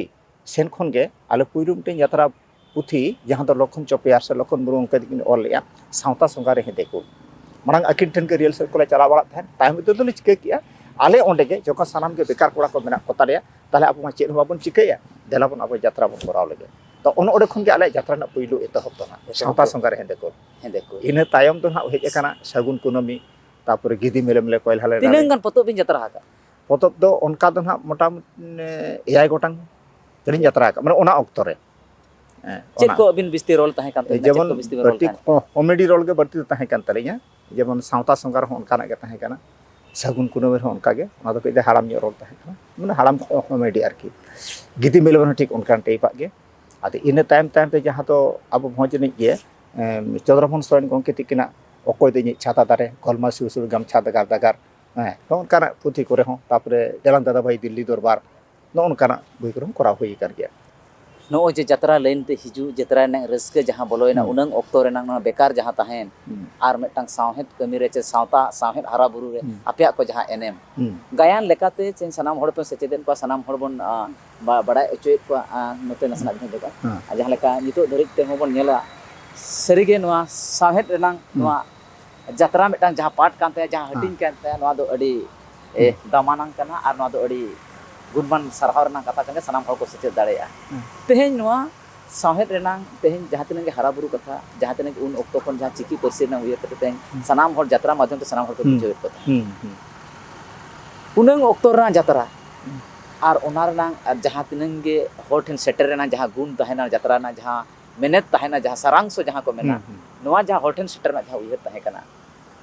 ᱥᱮᱱ ᱠᱷᱚᱱ ᱜᱮ ᱟᱞᱮ ᱯᱩᱭᱞᱩ ᱢᱤᱫᱴᱮᱱ ᱡᱟᱛᱨᱟ ᱯᱩᱛᱷᱤ, ᱡᱟᱦᱟᱸ ᱫᱚ ᱞᱚᱠᱠᱷᱚᱱ ᱪᱚᱯᱮᱭᱟᱨ ᱥᱮ ᱞᱚᱠᱠᱷᱚᱱ ᱢᱩᱨᱢᱩ ᱜᱚᱢᱠᱮ ᱛᱟᱹᱠᱤᱱ ᱚᱞ ᱞᱮᱫᱼᱟ, ᱥᱟᱶᱛᱟ ᱥᱚᱸᱜᱷᱟ ᱨᱮ ᱦᱮᱸᱫᱮ ᱠᱚ᱾ ᱢᱟᱲᱟᱝ ᱟᱹᱠᱤᱱ ᱴᱷᱮᱱ ᱜᱮ ᱨᱤᱦᱟᱨᱥᱟᱞ ᱠᱚᱞᱮ ᱪᱟᱞᱟᱣ ᱵᱟᱲᱟᱜ ᱛᱟᱦᱮᱸᱫ᱾ ᱛᱟᱭᱚᱢ ᱵᱤᱫᱟᱹᱞ ᱫᱚᱞᱮ ᱪᱤᱠᱟᱹ ᱠᱮᱜᱼᱟ, ᱟᱞᱮ ᱚᱸᱰᱮ ᱜᱮ ᱡᱚᱠᱷᱚᱱ ᱥᱟᱱᱟᱢ ᱜᱮ ᱵᱮᱠᱟᱨ ᱠᱚᱲᱟ ᱠᱚ ᱢᱮᱱᱟᱜ ᱠᱚ ᱛᱟᱞᱮᱭᱟ, ᱛᱟᱦᱞᱮ ᱟᱵᱚ ᱢᱟ ᱪᱮᱫ ᱦᱚᱸ ᱵᱟᱵᱚᱱ ᱪᱤᱠᱟᱹᱭᱟ, ᱫᱮᱞᱟ ᱵᱚᱱ ᱟᱵᱚ ᱡᱟᱛᱨᱟ ᱵᱚᱱ ᱠᱚᱨᱟᱣ ᱞᱮᱜᱮ᱾ ᱛᱚ ᱚᱱ ᱚᱸᱰᱮ ᱠᱷᱚᱱ ᱜᱮ ᱟᱞᱮᱭᱟᱜ ᱡᱟᱛᱨᱟ ᱨᱮᱱᱟᱜ ᱯᱩᱭᱞᱩ ᱮᱛᱚᱦᱚᱵ ᱫᱚ ᱱᱟᱜ ᱮᱛᱚᱦᱚᱵ ᱥᱟᱶᱛᱟ ᱫᱚ᱾ ᱥᱚᱸᱜᱷᱟ ᱨᱮ ᱦᱮᱸᱫᱮ ᱠᱚ᱾ ᱦᱮᱸᱫᱮ ᱠᱚ᱾ ᱤᱱᱟᱹ ᱛᱟᱭᱚᱢ ᱫᱚ ᱱᱟᱜ ᱦᱮᱡ ᱟᱠᱟᱱᱟ ᱥᱟᱹᱜᱩᱱ ᱠᱩᱱᱟᱹᱢᱤ, ᱛᱟᱯᱚᱨᱮ ᱜᱤᱫᱤ ᱢᱮᱞᱮ ᱢᱮᱞᱮ ᱠᱚᱭᱞᱟ ᱞᱮ ᱛᱤᱱᱟᱹᱝ ᱨᱟᱲᱮ᱾ ᱜᱟᱱ ᱯᱚᱛᱚᱵ ᱵᱤᱱ ᱡᱟᱛᱨᱟ ᱟᱠᱟᱫ? ᱯᱚᱛᱚᱵ ᱫᱚ ᱚᱱᱠᱟ ᱫᱚ ᱱᱟᱜ ᱢᱚᱴᱟᱢᱩᱴᱤ ᱮᱭᱟᱭ ᱜᱚᱴᱟᱝ ᱛᱮᱞᱤᱧ ᱡᱟᱛᱨᱟ ᱟᱠᱟᱫ, ᱢᱟᱱᱮ ᱚᱱᱟ ᱚᱠᱛᱚ ᱨᱮ᱾ ᱦᱮᱸ, ᱪᱮᱫ ᱚᱱᱟ᱾ ᱠᱚ ᱟᱹᱵᱤᱱ ᱵᱤᱥᱛᱤ ᱨᱳᱞ ᱛᱟᱦᱮᱸ ᱠᱟᱱ ᱛᱟᱹᱵᱤᱱᱟ? ᱪᱮᱫ ᱡᱮᱢᱚᱱ ᱠᱚ ᱵᱤᱥᱛᱤ ᱵᱤᱱ ᱨᱳᱞ ᱠᱟᱹᱴᱤᱡ ᱛᱟᱦᱮᱸ ᱠᱟᱱᱟ? ᱠᱚ-, ᱠᱚᱢᱮᱰᱤ ᱨᱳᱞ ᱜᱮ ᱵᱟᱹᱲᱛᱤ ᱫᱚ ᱛᱟᱦᱮᱸ ᱠᱟᱱ ᱛᱟᱹᱞᱤᱧᱟ᱾ ᱡᱮᱢᱚᱱ ᱥᱟᱶᱛᱟ ᱥᱚᱸᱜᱷᱟ ᱨᱮᱦᱚᱸ ᱚᱱᱠᱟᱱᱟᱜ ᱜᱮ ᱛᱟᱦᱮᱸ ᱠᱟᱱᱟ, ᱥᱟᱹᱜᱩᱱ ᱠᱩᱱᱟᱹᱢᱤ ᱨᱮᱦᱚᱸ ᱚᱱᱠᱟ ᱜᱮ, ᱚᱱᱟ ᱫᱚ ᱠᱟᱹᱡ ᱫᱚ ᱦᱟᱲᱟᱢ ᱧᱚᱜ ᱨᱳᱞ ᱛᱟᱦᱮᱸ ᱠᱟᱱᱟ, ᱢᱟᱱᱮ ᱦᱟᱲᱟᱢ ᱠᱚᱢᱮᱰᱤ ᱟᱨᱠᱤ᱾ ᱜᱤᱫᱤ ᱢᱮᱞᱮ ᱨᱮᱦᱚᱸ ᱴᱷᱤᱠ ᱚᱱᱠᱟᱱ ᱴᱟᱭᱤᱯᱟᱜ ᱜᱮ᱾ ᱟᱫᱚ ᱤᱱᱟᱹ ᱛᱟᱭᱚᱢ ᱛᱟᱭᱚᱢ ᱛᱮ ᱡᱟᱦᱟᱸ ᱫᱚ ᱟᱵᱚ ᱵᱷᱚᱸᱡᱽ ᱮᱱᱮᱡ ᱜᱮ, ᱮᱢ, ᱪᱚᱸᱫᱽᱨᱚᱢᱳᱦᱚᱱ ᱥᱚᱨᱮᱱ ᱜᱚᱢᱠᱮ ᱛᱤᱠᱤᱱᱟᱜ ᱚᱠᱚᱭ ᱫᱚ ᱤᱧᱤᱡ ᱪᱷᱟᱛᱟ ᱫᱟᱨᱮ, ᱜᱚᱞᱢᱟ ᱥᱤᱣᱥᱩᱲ ᱜᱟᱢᱪᱷᱟ ᱫᱟᱜᱟᱨ ᱫᱟᱜᱟᱨ, ᱦᱮᱸ, ᱱᱚᱜᱼᱚ ᱱᱚᱝᱠᱟᱱᱟᱜ ᱯᱩᱛᱷᱤ ᱠᱚᱨᱮ ᱦᱚᱸ, ᱛᱟᱯᱚᱨᱮ ᱫᱮᱞᱟᱝ ᱫᱟᱫᱟ ᱵᱷᱟᱹᱭ ᱫᱤᱞᱞᱤ ᱫᱚᱨᱵᱟᱨ, ᱱᱚᱜᱼᱚ ᱱᱚᱝᱠᱟᱱᱟᱜ ᱵᱳᱭ ᱠᱚᱨᱮ ᱦᱚᱸ ᱠᱚᱨᱟᱣ ᱦᱩᱭ ᱟᱠᱟᱱ ᱜᱮᱭᱟ᱾ ᱱᱚᱜᱼᱚᱭ ᱡᱮ ᱡᱟᱛᱨᱟ ᱞᱟᱭᱤᱱ ᱛᱮ ᱦᱤᱡᱩᱜ, ᱡᱟᱛᱨᱟ ᱨᱮᱱᱟᱜ ᱨᱟᱹᱥᱠᱟᱹ ᱡᱟᱦᱟᱸ ᱵᱚᱞᱚᱭᱮᱱᱟ, ᱦᱩᱸ᱾ ᱩᱱᱟᱹᱝ ᱚᱠᱛᱚ ᱨᱮᱱᱟᱜ ᱱᱚᱣᱟ ᱵᱮᱠᱟᱨ ᱡᱟᱦᱟᱸ ᱛᱟᱦᱮᱸᱱ, ᱦᱩᱸ᱾ ᱟᱨ ᱢᱤᱫᱴᱟᱝ ᱥᱟᱶᱦᱮᱫ ᱠᱟᱹᱢᱤ ᱨᱮ ᱪᱮ ᱥᱟᱶᱛᱟ, ᱥᱟᱶᱦᱮᱫ ᱦᱟᱨᱟ ᱵᱩᱨᱩ ᱨᱮ ᱦᱩᱸ᱾ ᱟᱯᱮᱭᱟᱜ ᱠᱚ ᱡᱟᱦᱟᱸ ᱮᱱᱮᱢ, ᱦᱩᱸ᱾ ᱜᱟᱭᱟᱱ ᱞᱮᱠᱟᱛᱮ ᱪᱮ ᱥᱟᱱᱟᱢ ᱦᱚᱲ ᱯᱮ ᱥᱮᱪᱮᱫᱮᱫ ᱠᱚᱣᱟ, ᱥᱟᱱᱟᱢ ᱦᱚᱲ ᱵᱚᱱ, ᱟ, ᱵᱟ-, ᱵᱟᱲᱟᱭ ᱦᱚᱪᱚᱭᱮᱫ ᱠᱚᱣᱟ, ᱟ, ᱱᱚᱛᱮ ᱱᱟᱥᱮᱱᱟᱜ ᱵᱤᱱ ᱦᱤᱡᱩᱜᱼᱟ᱾ ᱦᱮᱸ᱾ ᱟᱨ ᱡᱟᱦᱟᱸ ᱞᱮᱠᱟ ᱱᱤᱛᱚᱜ ᱫᱷᱟᱹᱨᱤᱡ ᱛᱮᱦᱚᱸ ᱵᱚᱱ ᱧᱮᱞᱟ, ᱥᱟᱹᱨᱤᱜᱮ ᱱᱚᱣᱟ ᱥᱟᱶᱦᱮᱫ ᱨᱮᱱᱟᱝ ᱦᱩᱸ᱾ ᱱᱚᱣᱟ ᱡᱟᱛᱨᱟ ᱢᱤᱫᱴᱟᱝ ᱡᱟᱦᱟᱸ ᱯᱟᱨᱴ ᱠᱟᱱ ᱛᱟᱭᱟ, ᱡᱟᱦᱟᱸ ᱦᱮᱸ᱾ ᱦᱟᱹᱴᱤᱧ ᱠᱟᱱ ᱛᱟᱭᱟ, ᱱᱚᱣᱟ ᱫᱚ ᱟᱹᱰᱤ, ᱮ, ᱦᱩᱸ᱾ ᱫᱟᱢᱟᱱᱟᱝ ᱠᱟᱱᱟ ᱟᱨ ᱱᱚᱣᱟ ᱫᱚ ᱟᱹᱰᱤ ᱜᱩᱱᱢᱟᱱ ᱥᱟᱨᱦᱟᱣ ᱨᱮᱱᱟᱜ ᱠᱟᱛᱷᱟ ᱠᱟᱱ ᱜᱮᱭᱟ, ᱥᱟᱱᱟᱢ ᱦᱚᱲ ᱠᱚ ᱥᱮᱪᱮᱫ ᱫᱟᱲᱮᱭᱟᱜᱼᱟ᱾ ᱦᱩᱸ᱾ ᱛᱮᱦᱮᱧ ᱱᱚᱣᱟ ᱥᱟᱶᱦᱮᱫ ᱨᱮᱱᱟᱝ ᱛᱮᱦᱮᱧ ᱡᱟᱦᱟᱸ ᱛᱤᱱᱟᱹᱜ ᱜᱮ ᱦᱟᱨᱟ ᱵᱩᱨᱩ ᱠᱟᱛᱷᱟ, ᱡᱟᱦᱟᱸ ᱛᱤᱱᱟᱹᱜ ᱜᱮ ᱩᱱ ᱚᱠᱛᱚ ᱠᱷᱚᱱ ᱡᱟᱦᱟᱸ ᱪᱤᱠᱤ ᱯᱟᱹᱨᱥᱤ ᱨᱮᱱᱟᱜ ᱩᱭᱦᱟᱹᱨ ᱠᱟᱛᱮ ᱛᱮᱦᱮᱧ ᱦᱩᱸ᱾ ᱥᱟᱱᱟᱢ ᱦᱚᱲ ᱡᱟᱛᱨᱟ ᱢᱟᱫᱽᱫᱷᱚᱢ ᱛᱮ ᱥᱟᱱᱟᱢ ᱦᱚᱲ ᱠᱚ ᱦᱩᱸ᱾ ᱵᱩᱡᱷᱟᱹᱣᱮᱫ ᱠᱚ ᱛᱟᱦᱮᱸᱫ᱾ ᱦᱩᱸ, ᱦᱩᱸ᱾ ᱩᱱᱟᱹᱝ ᱚᱠᱛᱚ ᱨᱮᱱᱟᱜ ᱡᱟᱛᱨᱟ, ᱦᱩᱸ᱾ ᱟᱨ ᱚᱱᱟ ᱨᱮᱱᱟᱜ ᱟᱨ ᱡᱟᱦᱟᱸ ᱛᱤᱱᱟᱹᱝ ᱜᱮ ᱦᱚᱲ ᱴᱷᱮᱱ ᱥᱮᱴᱮᱨ ᱨᱮᱱᱟᱜ ᱡᱟᱦᱟᱸ ᱜᱩᱱ ᱛᱟᱦᱮᱱᱟ, ᱡᱟᱛᱨᱟ ᱨᱮᱱᱟᱜ ᱡᱟᱦᱟᱸ ᱢᱮᱱᱮᱛ ᱛᱟᱦᱮᱱᱟ, ᱡᱟᱦᱟᱸ ᱥᱟᱨᱟᱝᱥᱚ ᱡᱟᱦᱟᱸ ᱠᱚ ᱢᱮᱱᱟ, ᱦᱩᱸ, ᱦᱩᱸ᱾ ᱱᱚᱣᱟ ᱡᱟᱦᱟᱸ ᱦᱚᱲ ᱴᱷᱮᱱ ᱥᱮᱴᱮᱨ ᱨᱮᱱᱟᱜ ᱡᱟᱦᱟᱸ ᱩᱭᱦᱟᱹᱨ ᱛᱟᱦᱮᱸ ᱠᱟᱱᱟ,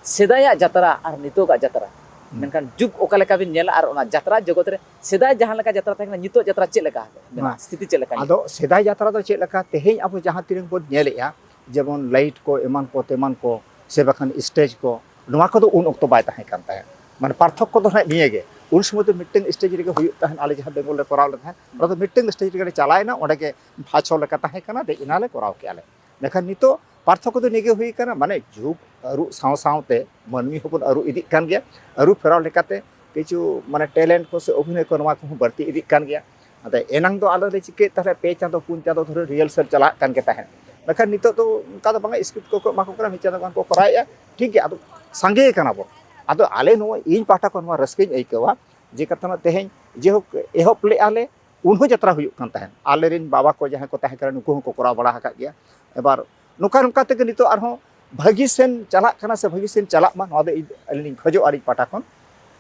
ᱥᱮᱫᱟᱭᱟᱜ ᱡᱟᱛᱨᱟ ᱟᱨ ᱱᱤᱛᱚᱜᱟᱜ ᱡᱟᱛᱨᱟ, ᱦᱩᱸ᱾ ᱢᱮᱱᱠᱷᱟᱱ ᱡᱩᱜᱽ ᱚᱠᱟ ᱞᱮᱠᱟ ᱵᱤᱱ ᱧᱮᱞᱟ ᱟᱨ ᱚᱱᱟ ᱡᱟᱛᱨᱟ ᱡᱚᱜᱚᱛ ᱨᱮ ᱥᱮᱫᱟᱭ ᱡᱟᱦᱟᱸ ᱞᱮᱠᱟ ᱡᱟᱛᱨᱟ ᱛᱟᱦᱮᱸ ᱠᱟᱱᱟ, ᱱᱤᱛᱚᱜ ᱡᱟᱛᱨᱟ ᱪᱮᱫ ᱞᱮᱠᱟ ᱢᱮᱱᱟᱜᱼᱟ, ᱦᱮᱸ᱾ ᱥᱛᱷᱤᱛᱤ ᱪᱮᱫ ᱞᱮᱠᱟ ᱧᱮᱞᱚᱜ ᱟᱫᱚ ᱥᱮᱫᱟᱭ ᱡᱟᱛᱨᱟ ᱫᱚ ᱪᱮᱫ ᱞᱮᱠᱟ, ᱛᱮᱦᱮᱧ ᱟᱵᱚ ᱡᱟᱦᱟᱸ ᱛᱤᱱᱟᱹᱜ ᱵᱚᱱ ᱧᱮᱞᱮᱜᱼᱟ, ᱡᱮᱢᱚᱱ ᱞᱟᱭᱤᱴ ᱠᱚ, ᱮᱢᱟᱱ ᱠᱚ ᱛᱮᱢᱟᱱ ᱠᱚ, ᱥᱮ ᱵᱟᱠᱷᱟᱱ ᱥᱴᱮᱡᱽ ᱠᱚ, ᱱᱚᱣᱟ ᱠᱚᱫᱚ ᱩᱱ ᱚᱠᱛᱚ ᱵᱟᱭ ᱛᱟᱦᱮᱸ ᱠᱟᱱ ᱛᱟᱦᱮᱸᱫ᱾ ᱢᱟᱱᱮ ᱯᱟᱨᱛᱷᱚᱠᱠᱚ ᱫᱚ ᱱᱟᱦᱟᱜ ᱱᱤᱭᱟᱹ ᱜᱮ, ᱩᱱ ᱥᱚᱢᱚᱭ ᱫᱚ ᱢᱤᱫᱴᱟᱝ ᱥᱴᱮᱡᱽ ᱨᱮᱜᱮ ᱦᱩᱭᱩᱜ ᱛᱟᱦᱮᱸᱫ, ᱟᱞᱮ ᱡᱟᱦᱟᱸ ᱵᱮᱝᱜᱚᱞ ᱞᱮ ᱠᱚᱨᱟᱣ ᱞᱮᱫ ᱛᱟᱦᱮᱸᱫ, ᱚᱱᱟ ᱫᱚ ᱢᱤᱫᱴᱟᱝ ᱥᱴᱮᱡᱽ ᱨᱮᱜᱮ ᱞᱮ ᱪᱟᱞᱟᱣᱮᱱᱟ, ᱚᱸᱰᱮ ᱜᱮ ᱵᱷᱟᱪᱷᱚ ᱞᱮᱠᱟ ᱛᱟᱦᱮᱸ ᱠᱟᱱᱟ, ᱫᱮᱡ ᱮᱱᱟ ᱞᱮ, ᱠᱚᱨᱟᱣ ᱠᱮᱜᱼᱟ ᱞᱮ᱾ ᱢᱮᱱᱠᱷᱟᱱ ᱱᱤᱛᱚᱜ ᱯᱟᱨᱛᱷᱚᱠᱠᱚ ᱫᱚ ᱱᱤᱭᱟᱹ ᱜᱮ ᱦᱩᱭ ᱠᱟᱱᱟ, ᱢᱟᱱᱮ ᱡᱩᱜᱽ ᱟᱹᱨᱩ ᱥᱟᱶ ᱥᱟᱶᱛᱮ ᱢᱟᱹᱱᱢᱤ ᱦᱚᱸᱵᱚᱱ ᱟᱹᱨᱩ ᱤᱫᱤᱜ ᱠᱟᱱ ᱜᱮᱭᱟ᱾ ᱟᱹᱨᱩ ᱯᱷᱮᱨᱟᱣ ᱞᱮᱠᱟᱛᱮ ᱠᱤᱪᱷᱩ ᱢᱟᱱᱮ ᱴᱮᱞᱮᱱᱴ ᱠᱚ ᱥᱮ ᱚᱵᱷᱤᱱᱚᱭ ᱠᱚ, ᱱᱚᱣᱟ ᱠᱚᱦᱚᱸ ᱵᱟᱹᱲᱛᱤ ᱤᱫᱤᱜ ᱠᱟᱱ ᱜᱮᱭᱟ᱾ ᱟᱫᱚ ᱮᱱᱟᱝ ᱫᱚ ᱟᱞᱮ ᱞᱮ ᱪᱤᱠᱟᱹᱭᱮᱫ ᱛᱟᱦᱮᱸᱫ, ᱯᱮ ᱪᱟᱸᱫᱚ ᱯᱩᱱ ᱪᱟᱸᱫᱚ ᱫᱷᱚᱨᱮ ᱨᱤᱦᱟᱨᱥᱟᱞ ᱪᱟᱞᱟᱜ ᱠᱟᱱ ᱜᱮ ᱛᱟᱦᱮᱸᱫ᱾ ᱢᱮᱱᱠᱷᱟᱱ ᱱᱤᱛᱚᱜ ᱫᱚ ᱚᱱᱠᱟ ᱫᱚ ᱵᱟᱝᱟ, ᱥᱠᱨᱤᱯᱴ ᱠᱚᱠᱚ ᱮᱢᱟ ᱠᱚ ᱠᱟᱱᱟ, ᱢᱤᱫ ᱪᱟᱸᱫᱚ ᱜᱟᱱ ᱠᱚ ᱠᱚᱨᱟᱣᱮᱫᱼᱟ, ᱴᱷᱤᱠ ᱜᱮᱭᱟ᱾ ᱟᱫᱚ ᱥᱟᱸᱜᱮ ᱠᱟᱱᱟ ᱵᱚᱱ᱾ ᱟᱫᱚ ᱟᱞᱮ ᱱᱚᱣᱟ, ᱤᱧ ᱯᱟᱦᱴᱟ ᱠᱷᱚᱱ ᱱᱚᱣᱟ ᱨᱟᱹᱥᱠᱟᱹᱧ ᱟᱹᱭᱠᱟᱹᱣᱟ ᱡᱮ ᱠᱟᱛᱷᱟ ᱨᱮᱱᱟᱜ ᱛᱮᱦᱮᱧ ᱡᱮᱦᱳᱠ ᱮᱦᱚᱵ ᱞᱮᱫᱼᱟ ᱞᱮ, ᱩᱱ ᱦᱚᱸ ᱡᱟᱛᱨᱟ ᱦᱩᱭᱩᱜ ᱠᱟᱱ ᱛᱟᱦᱮᱸᱫ᱾ ᱟᱞᱮᱨᱮᱱ ᱵᱟᱵᱟ ᱠᱚ ᱡᱟᱦᱟᱸᱭ ᱠᱚ ᱛᱟᱦᱮᱸ ᱠᱟᱱᱟ, ᱱᱩᱠᱩ ᱦᱚᱸᱠᱚ ᱠᱚᱨᱟᱣ ᱵᱟᱲᱟ ᱟᱠᱟᱫ ᱜᱮᱭᱟ᱾ ᱮᱵᱟᱨ ᱱᱚᱝᱠᱟ ᱱᱚᱝᱠᱟ ᱛᱮᱜᱮ ᱱᱤᱛᱚᱜ ᱟᱨᱦᱚᱸ ᱵᱷᱟᱹᱜᱤ ᱥᱮᱱ ᱪᱟᱞᱟᱜ ᱠᱟᱱᱟ ᱥᱮ ᱵᱷᱟᱹᱜᱤ ᱥᱮᱱ ᱪᱟᱞᱟᱜ ᱢᱟ, ᱱᱚᱣᱟ ᱫᱚ ᱤᱧ, ᱟᱹᱞᱤᱧ ᱞᱤᱧ ᱠᱷᱚᱡᱚᱜᱼᱟ ᱟᱹᱞᱤᱧ ᱯᱟᱦᱴᱟ ᱠᱷᱚᱱ᱾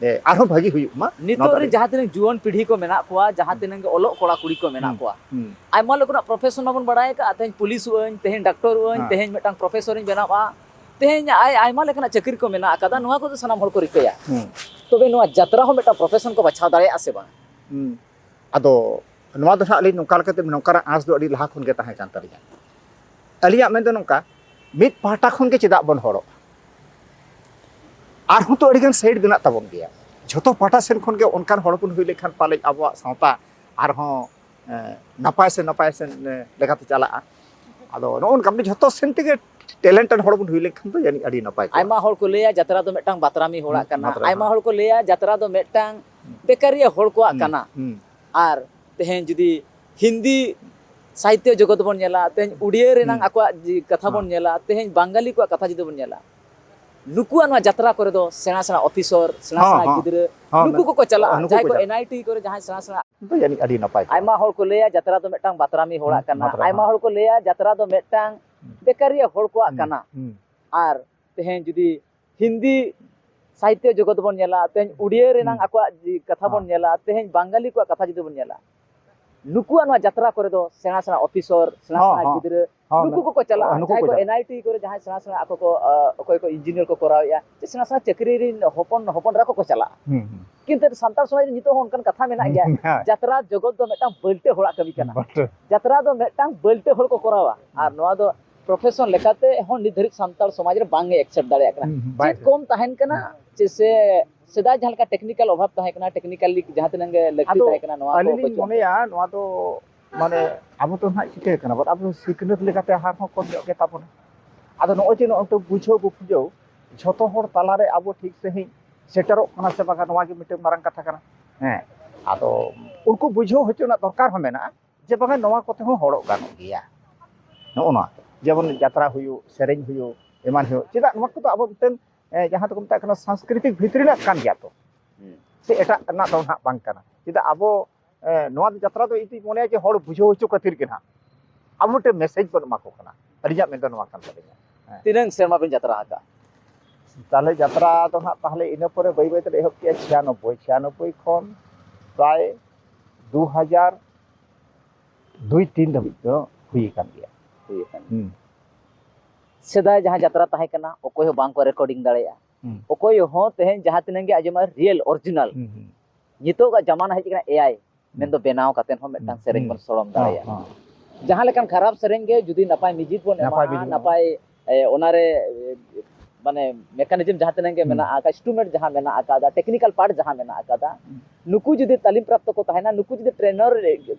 ᱮ, ᱟᱨᱦᱚᱸ ᱵᱷᱟᱹᱜᱤ ᱦᱩᱭᱩᱜ ᱢᱟ᱾ ᱱᱤᱛᱚᱜ ᱱᱚᱣᱟ ᱫᱚ ᱨᱮ ᱟᱹᱞᱤᱧ ᱡᱟᱦᱟᱸ ᱛᱤᱱᱟᱹᱜ ᱡᱩᱣᱟᱹᱱ ᱯᱤᱲᱦᱤ ᱠᱚ ᱢᱮᱱᱟᱜ ᱠᱚᱣᱟ, ᱡᱟᱦᱟᱸ ᱦᱩᱸ᱾ ᱛᱤᱱᱟᱹᱜ ᱜᱮ ᱚᱞᱚᱜ ᱠᱚᱲᱟ ᱠᱩᱲᱤ ᱠᱚ ᱢᱮᱱᱟᱜ ᱦᱩᱸ, ᱠᱚᱣᱟ, ᱦᱩᱸ᱾ ᱟᱭᱢᱟ ᱞᱮᱠᱟᱱᱟᱜ ᱯᱨᱚᱯᱷᱮᱥᱚᱱ ᱢᱟᱵᱚᱱ ᱵᱟᱲᱟᱭ ᱟᱠᱟᱫᱼᱟ, ᱛᱮᱦᱮᱧ ᱯᱩᱞᱤᱥᱚᱜ ᱟᱹᱧ, ᱛᱮᱦᱮᱧ ᱰᱟᱠᱛᱚᱨᱚᱜ ᱟᱹᱧ, ᱦᱮᱸ᱾ ᱛᱮᱦᱮᱧ ᱢᱤᱫᱴᱟᱝ ᱯᱨᱚᱯᱷᱮᱥᱚᱨᱤᱧ ᱵᱮᱱᱟᱣᱟ, ᱛᱮᱦᱮᱧ ᱟᱭ-, ᱟᱭᱢᱟ ᱞᱮᱠᱟᱱᱟᱜ ᱪᱟᱹᱠᱨᱤ ᱠᱚ ᱢᱮᱱᱟᱜ ᱟᱠᱟᱫᱟ, ᱱᱚᱣᱟ ᱠᱚᱫᱚ ᱥᱟᱱᱟᱢ ᱦᱚᱲ ᱠᱚ ᱨᱤᱠᱟᱹᱭᱟ᱾ ᱦᱩᱸ᱾ ᱛᱚᱵᱮ ᱱᱚᱣᱟ ᱡᱟᱛᱨᱟ ᱦᱚᱸ ᱢᱤᱫᱴᱟᱝ ᱯᱨᱚᱯᱷᱮᱥᱚᱱ ᱠᱚ ᱵᱟᱪᱷᱟᱣ ᱫᱟᱲᱮᱭᱟᱜᱼᱟ ᱥᱮ ᱵᱟᱝ? ᱦᱩᱸ᱾ ᱟᱫᱚ ᱱᱚᱣᱟ ᱫᱚ ᱦᱟᱸᱜ ᱟᱹᱞᱤᱧ ᱱᱚᱝᱠᱟ ᱞᱮᱠᱟᱛᱮ, ᱱᱚᱝᱠᱟᱱᱟᱜ ᱟᱸᱥ ᱫᱚ ᱟᱹᱰᱤ ᱞᱟᱦᱟ ᱠᱷᱚᱱ ᱜᱮ ᱛᱟᱦᱮᱸ ᱠᱟᱱ ᱛᱟᱹᱞᱤᱧᱟ᱾ ᱟᱹᱞᱤᱧᱟᱜ ᱢᱮᱱ ᱫᱚ ᱱᱚᱝᱠᱟ, ᱢᱤᱫ ᱯᱟᱦᱴᱟ ᱠᱷᱚᱱ ᱜᱮ ᱪᱮᱫᱟᱜ ᱵᱚᱱ ᱦᱚᱲᱚᱜᱼᱟ? ᱟᱨᱦᱚᱸ ᱛᱚ ᱟᱹᱰᱤᱜᱟᱱ ᱥᱟᱭᱤᱰ ᱢᱮᱱᱟᱜ ᱛᱟᱵᱚᱱ ᱜᱮᱭᱟ᱾ ᱡᱷᱚᱛᱚ ᱯᱟᱦᱴᱟ ᱥᱮᱱ ᱠᱷᱚᱱ ᱜᱮ ᱚᱱᱠᱟᱱ ᱦᱚᱲ ᱵᱚᱱ ᱦᱩᱭ ᱞᱮᱱᱠᱷᱟᱱ ᱯᱟᱞᱮᱡ ᱟᱵᱚᱣᱟᱜ ᱥᱟᱶᱛᱟ ᱟᱨᱦᱚᱸ, ᱮ, ᱱᱟᱯᱟᱭ ᱥᱮ ᱱᱟᱯᱟᱭ ᱥᱮᱱ, ᱮ, ᱞᱮᱠᱟᱛᱮ ᱪᱟᱞᱟᱜᱼᱟ᱾ ᱟᱫᱚ ᱱᱚᱜᱼᱚ ᱱᱚᱝᱠᱟ ᱢᱟᱱᱮ ᱡᱷᱚᱛᱚ ᱥᱮᱱ ᱛᱮᱜᱮ ᱴᱮᱞᱮᱱᱴᱮᱰ ᱦᱚᱲ ᱵᱚᱱ ᱦᱩᱭ ᱞᱮᱱᱠᱷᱟᱱ ᱫᱚ ᱡᱟᱹᱱᱤᱡ ᱟᱹᱰᱤ ᱱᱟᱯᱟᱭ ᱠᱚᱜᱼᱟ᱾ ᱟᱭᱢᱟ ᱦᱚᱲ ᱠᱚ ᱞᱟᱹᱭᱟ ᱡᱟᱛᱨᱟ ᱫᱚ ᱢᱤᱫᱴᱟᱝ ᱵᱟᱛᱨᱟᱢᱤ ᱦᱚᱲᱟᱜ ᱦᱩᱸ, ᱠᱟᱱᱟ᱾ ᱵᱟᱛᱨᱟᱢᱤ ᱟᱭᱢᱟ ᱦᱚᱲ᱾ ᱦᱚᱲ ᱠᱚ ᱞᱟᱹᱭᱟ ᱡᱟᱛᱨᱟ ᱫᱚ ᱢᱤᱫᱴᱟᱝ ᱦᱩᱸ᱾ ᱵᱮᱠᱟᱨᱤᱭᱟᱹ ᱦᱚᱲ ᱠᱚᱣᱟᱜ ᱦᱩᱸ, ᱠᱟᱱᱟ᱾ ᱦᱩᱸ᱾ ᱟᱨ ᱛᱮᱦᱮᱧ ᱡᱩᱫᱤ ᱦᱤᱱᱫᱤ ᱥᱟᱦᱤᱛᱭᱚ ᱡᱚᱜᱚᱛ ᱵᱚᱱ ᱧᱮᱞᱟ, ᱛᱮᱦᱮᱧ ᱩᱰᱤᱭᱟᱹ ᱨᱮᱱᱟᱜ ᱦᱩᱸ᱾ ᱟᱠᱚᱣᱟᱜ ᱡᱤ-, ᱠᱟᱛᱷᱟ ᱦᱚᱸ᱾ ᱵᱚᱱ ᱧᱮᱞᱟ, ᱛᱮᱦᱮᱧ ᱵᱟᱝᱜᱟᱞᱤ ᱠᱚᱣᱟᱜ ᱠᱟᱛᱷᱟ ᱡᱩᱫᱤ ᱵᱚᱱ ᱧᱮᱞᱟ, ᱱᱩᱠᱩᱣᱟᱜ ᱱᱚᱣᱟ ᱡᱟᱛᱨᱟ ᱠᱚᱨᱮ ᱫᱚ ᱥᱮᱬᱟ ᱥᱮᱬᱟ ᱚᱯᱷᱤᱥᱚᱨ, ᱥᱮᱬᱟ ᱦᱚᱸ, ᱥᱮᱬᱟ ᱦᱚᱸ᱾ ᱜᱤᱫᱽᱨᱟᱹ, ᱦᱚᱸ, ᱱᱩᱠᱩ ᱢᱮᱱ-, ᱠᱚᱠᱚ ᱪᱟᱞᱟᱜᱼᱟ᱾ ᱱᱩᱠᱩ ᱡᱟᱦᱟᱸᱭ ᱠᱚ ᱠᱚ ᱪᱟᱞᱟᱜᱼᱟ᱾ ᱮᱱ ᱟᱭ ᱴᱤ ᱠᱚᱨᱮ ᱡᱟᱦᱟᱸᱭ ᱥᱮᱬᱟ ᱥᱮᱬᱟ ᱟᱹᱰᱤ ᱱᱟᱯᱟᱭ ᱠᱚᱜᱼᱟ᱾ ᱟᱭᱢᱟ ᱦᱚᱲ ᱠᱚ ᱞᱟᱹᱭᱟ ᱡᱟᱛᱨᱟ ᱫᱚ ᱢᱤᱫᱴᱟᱝ ᱵᱟᱛᱨᱟᱢᱤ ᱦᱚᱲᱟᱜ ᱦᱩᱸ, ᱠᱟᱱᱟ᱾ ᱵᱟᱛᱨᱟᱢᱤ ᱟᱭᱢᱟ ᱦᱚᱲ᱾ ᱦᱚᱲ ᱠᱚ ᱞᱟᱹᱭᱟ ᱡᱟᱛᱨᱟ ᱫᱚ ᱢᱤᱫᱴᱟᱝ ᱦᱩᱸ᱾ ᱵᱮᱠᱟᱨᱤᱭᱟᱹ ᱦᱚᱲ ᱠᱚᱣᱟᱜ ᱦᱩᱸ, ᱠᱟᱱᱟ᱾ ᱦᱩᱸ᱾ ᱟᱨ ᱛᱮᱦᱮᱧ ᱡᱩᱫᱤ ᱦᱤᱱᱫᱤ ᱥᱟᱦᱤᱛᱭᱚ ᱡᱚᱜᱚᱛ ᱵᱚᱱ ᱧᱮᱞᱟ, ᱛᱮᱦᱮᱧ ᱩᱲᱤᱭᱟᱹ ᱨᱮᱱᱟᱝ ᱦᱩᱸ᱾ ᱟᱠᱚᱣᱟᱜ ᱡᱤ-, ᱠᱟᱛᱷᱟ ᱵᱚᱱ ᱦᱚᱸ᱾ ᱧᱮᱞᱟ, ᱛᱮᱦᱮᱧ ᱵᱟᱝᱜᱟᱞᱤ ᱠᱚᱣᱟᱜ ᱠᱟᱛᱷᱟ ᱡᱩᱫᱤ ᱵᱚᱱ ᱧᱮᱞᱟ, ᱱᱩᱠᱩᱣᱟᱜ ᱱᱚᱣᱟ ᱡᱟᱛᱨᱟ ᱠᱚᱨᱮ ᱫᱚ ᱥᱮᱬᱟ ᱥᱮᱬᱟ ᱚᱯᱷᱤᱥᱚᱨ, ᱥᱮᱬᱟ ᱦᱚᱸ, ᱥᱮᱬᱟ ᱦᱚᱸ᱾ ᱜᱤᱫᱽᱨᱟᱹ, ᱦᱚᱸ, ᱱᱩᱠᱩ ᱱᱩᱠᱩ, ᱠᱚᱠᱚ ᱪᱟᱞᱟᱜᱼᱟ᱾ ᱱᱩᱠᱩ ᱡᱟᱦᱟᱸᱭ ᱠᱚ ᱠᱚ ᱪᱟᱞᱟᱜᱼᱟ᱾ ᱮᱱ ᱟᱭ ᱴᱤ ᱠᱚᱨᱮ ᱡᱟᱦᱟᱸᱭ ᱥᱮᱬᱟ ᱥᱮᱬᱟ ᱟᱠᱚ ᱠᱚ, ᱟᱸ, ᱚᱠᱚᱭ ᱠᱚ ᱤᱧᱡᱤᱱᱤᱭᱟᱨ ᱠᱚ ᱠᱚᱨᱟᱣᱮᱫᱼᱟ, ᱥᱮ ᱥᱮᱬᱟ ᱥᱮᱬᱟ ᱪᱟᱹᱠᱨᱤ ᱨᱮᱱ ᱦᱚᱯᱚᱱ, ᱦᱚᱯᱚᱱ ᱮᱨᱟ ᱠᱚᱠᱚ ᱪᱟᱞᱟᱜᱼᱟ᱾ ᱦᱩᱸ, ᱦᱩᱸ᱾ ᱠᱤᱱᱛᱩ ᱥᱟᱱᱛᱟᱲ ᱥᱚᱢᱟᱡᱽ ᱨᱮ ᱱᱤᱛᱚᱜ ᱦᱚᱸ ᱚᱱᱠᱟᱱ ᱠᱟᱛᱷᱟ ᱢᱮᱱᱟᱜ ᱜᱮᱭᱟ, ᱦᱩᱸ, ᱦᱮᱸ᱾ ᱡᱟᱛᱨᱟ ᱡᱚᱜᱚᱛ ᱫᱚ ᱢᱤᱫᱴᱟᱝ ᱵᱟᱹᱞᱴᱟᱹ ᱦᱚᱲᱟᱜ ᱠᱟᱹᱢᱤ ᱠᱟᱱᱟ᱾ ᱵᱟᱹᱞᱴᱟᱹ᱾ ᱡᱟᱛᱨᱟ ᱫᱚ ᱢᱤᱫᱴᱟᱝ ᱵᱟᱹᱞᱴᱟᱹ ᱦᱚᱲ ᱠᱚ ᱠᱚᱨᱟᱣᱟ᱾ ᱟᱨ ᱦᱩᱸ᱾ ᱱᱚᱣᱟ ᱫᱚ ᱯᱨᱚᱯᱷᱮᱥᱚᱱ ᱞᱮᱠᱟᱛᱮ ᱦᱚᱸ ᱱᱤᱛ ᱫᱷᱟᱹᱨᱤᱡ ᱥᱟᱱᱛᱟᱲ ᱥᱚᱢᱟᱡᱽ ᱨᱮ ᱵᱟᱝ ᱮ ᱮᱠᱥᱮᱯᱴ ᱫᱟᱲᱮᱭᱟᱜ ᱠᱟᱱᱟ᱾ ᱦᱩᱸ, ᱦᱩᱸ, ᱵᱟᱭ ᱪᱮᱫ ᱠᱚᱢ ᱛᱟᱦᱮᱱ ᱠᱟᱱᱟ, ᱦᱩᱸ᱾ ᱪᱮ ᱥᱮ ᱥᱮᱫᱟᱭ ᱡᱟᱦᱟᱸ ᱞᱮᱠᱟ ᱴᱮᱠᱱᱤᱠᱟᱞ ᱚᱵᱷᱟᱵᱽ ᱛᱟᱦᱮᱸ ᱠᱟᱱᱟ, ᱴᱮᱠᱱᱤᱠᱟᱞᱤ ᱡᱟᱦᱟᱸ ᱛᱤᱱᱟᱹᱜ ᱜᱮ ᱞᱟᱹᱠᱛᱤ ᱟᱫᱚ ᱛᱟᱦᱮᱸ ᱠᱟᱱᱟ, ᱱᱚᱣᱟ ᱠᱚ ᱟᱹᱞᱤᱧ ᱞᱤᱧ ᱵᱟᱹᱪᱩᱜᱼᱟ᱾ ᱢᱚᱱᱮᱭᱟ, ᱱᱚᱣᱟ ᱫᱚ ᱢᱟᱱᱮ ᱟᱵᱚ ᱫᱚ ᱱᱟᱦᱟᱜ ᱪᱤᱠᱟᱹ ᱠᱟᱱᱟ ᱵᱚᱱ, ᱟᱵᱚ ᱥᱤᱠᱷᱱᱟᱹᱛ ᱞᱮᱠᱟᱛᱮ ᱦᱟᱨ ᱦᱚᱸ ᱠᱚᱢ ᱧᱚᱜ ᱜᱮ ᱛᱟᱵᱚᱱᱟ᱾ ᱟᱫᱚ ᱱᱚᱜᱼᱚᱭ ᱡᱮ ᱱᱚᱜᱼᱚᱭ ᱛᱚ ᱵᱩᱡᱷᱟᱹᱣ ᱵᱩᱯᱡᱷᱟᱹᱣ ᱡᱷᱚᱛᱚ ᱦᱚᱲ ᱛᱟᱞᱟᱨᱮ ᱟᱵᱚ ᱴᱷᱤᱠ ᱥᱟᱺᱦᱤᱡ ᱥᱮᱴᱮᱨᱚᱜ ᱠᱟᱱᱟ ᱥᱮ ᱵᱟᱝᱟ, ᱱᱚᱣᱟ ᱜᱮ ᱢᱤᱫᱴᱮᱱ ᱢᱟᱨᱟᱝ ᱠᱟᱛᱷᱟ ᱠᱟᱱᱟ᱾ ᱦᱮᱸ, ᱟᱫᱚ ᱩᱱᱠᱩ ᱵᱩᱡᱷᱟᱹᱣ ᱦᱚᱪᱚ ᱨᱮᱱᱟᱜ ᱫᱚᱨᱠᱟᱨ ᱦᱚᱸ ᱢᱮᱱᱟᱜᱼᱟ ᱡᱮ ᱵᱟᱝᱟ ᱱᱚᱣᱟ ᱠᱚᱛᱮ ᱦᱚᱸ ᱦᱚᱲᱚᱜ ᱜᱟᱱᱚᱜ ᱜᱮᱭᱟ᱾ ᱱᱚᱜᱼᱚ ᱱᱚᱣᱟ ᱡᱮᱢᱚᱱ ᱡᱟᱛᱨᱟ ᱦᱩᱭᱩᱜ, ᱥᱮᱨᱮᱧ ᱦᱩᱭᱩᱜ, ᱮᱢᱟᱱ ᱦᱩᱭᱩᱜ, ᱪᱮᱫᱟᱜ ᱱᱚᱣᱟ ᱠᱚᱫᱚ ᱟᱵᱚ ᱢᱤᱫᱴᱮᱱ, ᱮ, ᱡᱟᱦᱟᱸ ᱫᱚᱠᱚ ᱢᱮᱛᱟᱜ ᱠᱟᱱᱟ ᱥᱟᱝᱥᱠᱨᱤᱛᱤᱠ ᱵᱷᱤᱛᱨᱤ ᱨᱮᱱᱟᱜ ᱠᱟᱱ ᱜᱮᱭᱟ ᱛᱚ᱾ ᱦᱩᱸ᱾ ᱥᱮ ᱮᱴᱟᱜ ᱨᱮᱱᱟᱜ ᱫᱚ ᱱᱟᱦᱟᱜ ᱵᱟᱝ ᱠᱟᱱᱟ᱾ ᱪᱮᱫᱟᱜ ᱟᱵᱚ, ᱮ, ᱱᱚᱣᱟ ᱫᱚ ᱡᱟᱛᱨᱟ ᱫᱚ ᱤᱧ ᱫᱩᱧ ᱢᱚᱱᱮᱭᱟ ᱡᱮ ᱦᱚᱲ ᱵᱩᱡᱷᱟᱹᱣ ᱦᱚᱪᱚ ᱠᱷᱟᱹᱛᱤᱨ ᱜᱮ ᱱᱟᱦᱟᱜ ᱟᱵᱚ ᱢᱤᱫᱴᱮᱱ ᱢᱮᱥᱮᱡᱽ ᱵᱚᱱ ᱮᱢᱟ ᱠᱚ ᱠᱟᱱᱟ᱾ ᱟᱹᱞᱤᱧᱟᱜ ᱢᱮᱱ ᱫᱚ ᱱᱚᱣᱟ ᱠᱟᱱ ᱛᱟᱹᱞᱤᱧᱟ᱾ ᱦᱮᱸ᱾ ᱛᱤᱱᱟᱹᱝ ᱥᱮᱨᱢᱟ ᱵᱤᱱ ᱡᱟᱛᱨᱟ ᱟᱠᱟᱫᱼᱟ? ᱛᱟᱦᱞᱮ ᱡᱟᱛᱨᱟ ᱫᱚ ᱱᱟᱦᱟᱜ ᱛᱟᱦᱞᱮ ᱤᱱᱟᱹ ᱯᱚᱨᱮ ᱵᱟᱹᱭ ᱵᱟᱹᱭ ᱛᱮᱞᱮ ᱮᱦᱚᱵ ᱠᱮᱜᱼᱟ ᱪᱷᱤᱭᱟᱱᱚᱵᱵᱳᱭ, ᱪᱷᱤᱭᱟᱱᱚᱵᱵᱳᱭ ᱠᱷᱚᱱ ᱯᱨᱟᱭ ᱫᱩ ᱦᱟᱡᱟᱨ ᱫᱩᱭ ᱛᱤᱱ ᱫᱷᱟᱹᱵᱤᱡ ᱫᱚ ᱦᱩᱭ ᱟᱠᱟᱱ ᱜᱮᱭᱟ᱾ ᱦᱩᱭ ᱟᱠᱟᱱ ᱜᱮᱭᱟ᱾ ᱦᱩᱸ᱾ ᱥᱮᱫᱟᱭ ᱡᱟᱦᱟᱸ ᱡᱟᱛᱨᱟ ᱛᱟᱦᱮᱸ ᱠᱟᱱᱟ, ᱚᱠᱚᱭ ᱦᱚᱸ ᱵᱟᱝ ᱠᱚ ᱨᱮᱠᱚᱨᱰᱤᱝ ᱫᱟᱲᱮᱭᱟᱜᱼᱟ᱾ ᱦᱩᱸ᱾ ᱚᱠᱚᱭ ᱦᱚᱸ ᱛᱮᱦᱮᱧ ᱡᱟᱦᱟᱸ ᱛᱤᱱᱟᱹᱜ ᱜᱮ ᱟᱸᱡᱚᱢᱟ, ᱨᱤᱭᱮᱞ, ᱚᱨᱤᱡᱤᱱᱟᱞ᱾ ᱦᱩᱸ, ᱦᱩᱸ᱾ ᱱᱤᱛᱚᱜᱟᱜ ᱡᱟᱢᱟᱱᱟ ᱦᱮᱡ ᱟᱠᱟᱱᱟ ᱮ ᱟᱭ, ᱦᱩᱸ᱾ ᱢᱮᱱᱫᱚ ᱵᱮᱱᱟᱣ ᱠᱟᱛᱮ ᱦᱚᱸ ᱢᱤᱫᱴᱟᱝ ᱦᱩᱸ, ᱥᱮᱨᱮᱧ ᱦᱩᱸ᱾ ᱵᱚᱱ ᱥᱚᱲᱚᱢ ᱦᱚᱸ, ᱫᱟᱲᱮᱭᱟᱜᱼᱟ᱾ ᱦᱚᱸ᱾ ᱡᱟᱦᱟᱸ ᱞᱮᱠᱟᱱ ᱠᱷᱟᱨᱟᱯ ᱥᱮᱨᱮᱧ ᱜᱮ ᱡᱩᱫᱤ ᱱᱟᱯᱟᱭ ᱢᱤᱣᱡᱤᱠ ᱵᱚᱱ ᱱᱟᱯᱟᱭ ᱮᱢᱟᱜᱼᱟ, ᱢᱤᱣᱡᱤᱠ ᱵᱚᱱ ᱱᱟᱯᱟᱭ, ᱮ, ᱚᱱᱟᱨᱮ, ᱮ, ᱢᱟᱱᱮ ᱢᱮᱠᱟᱱᱤᱡᱚᱢ ᱡᱟᱦᱟᱸ ᱛᱤᱱᱟᱹᱜ ᱜᱮ ᱦᱩᱸ᱾ ᱢᱮᱱᱟᱜ ᱟᱠᱟᱫ, ᱤᱱᱥᱴᱨᱩᱢᱮᱱᱴ ᱡᱟᱦᱟᱸ ᱢᱮᱱᱟᱜ ᱟᱠᱟᱫᱟ, ᱴᱮᱠᱱᱤᱠᱟᱞ ᱯᱟᱨᱴ ᱡᱟᱦᱟᱸ ᱢᱮᱱᱟᱜ ᱟᱠᱟᱫᱟ, ᱦᱩᱸ᱾ ᱱᱩᱠᱩ ᱡᱩᱫᱤ ᱛᱟᱹᱞᱤᱢ ᱯᱨᱟᱯᱛᱚ ᱠᱚ ᱛᱟᱦᱮᱱᱟ, ᱱᱩᱠᱩ ᱡᱩᱫᱤ ᱴᱨᱮᱱᱟᱨ,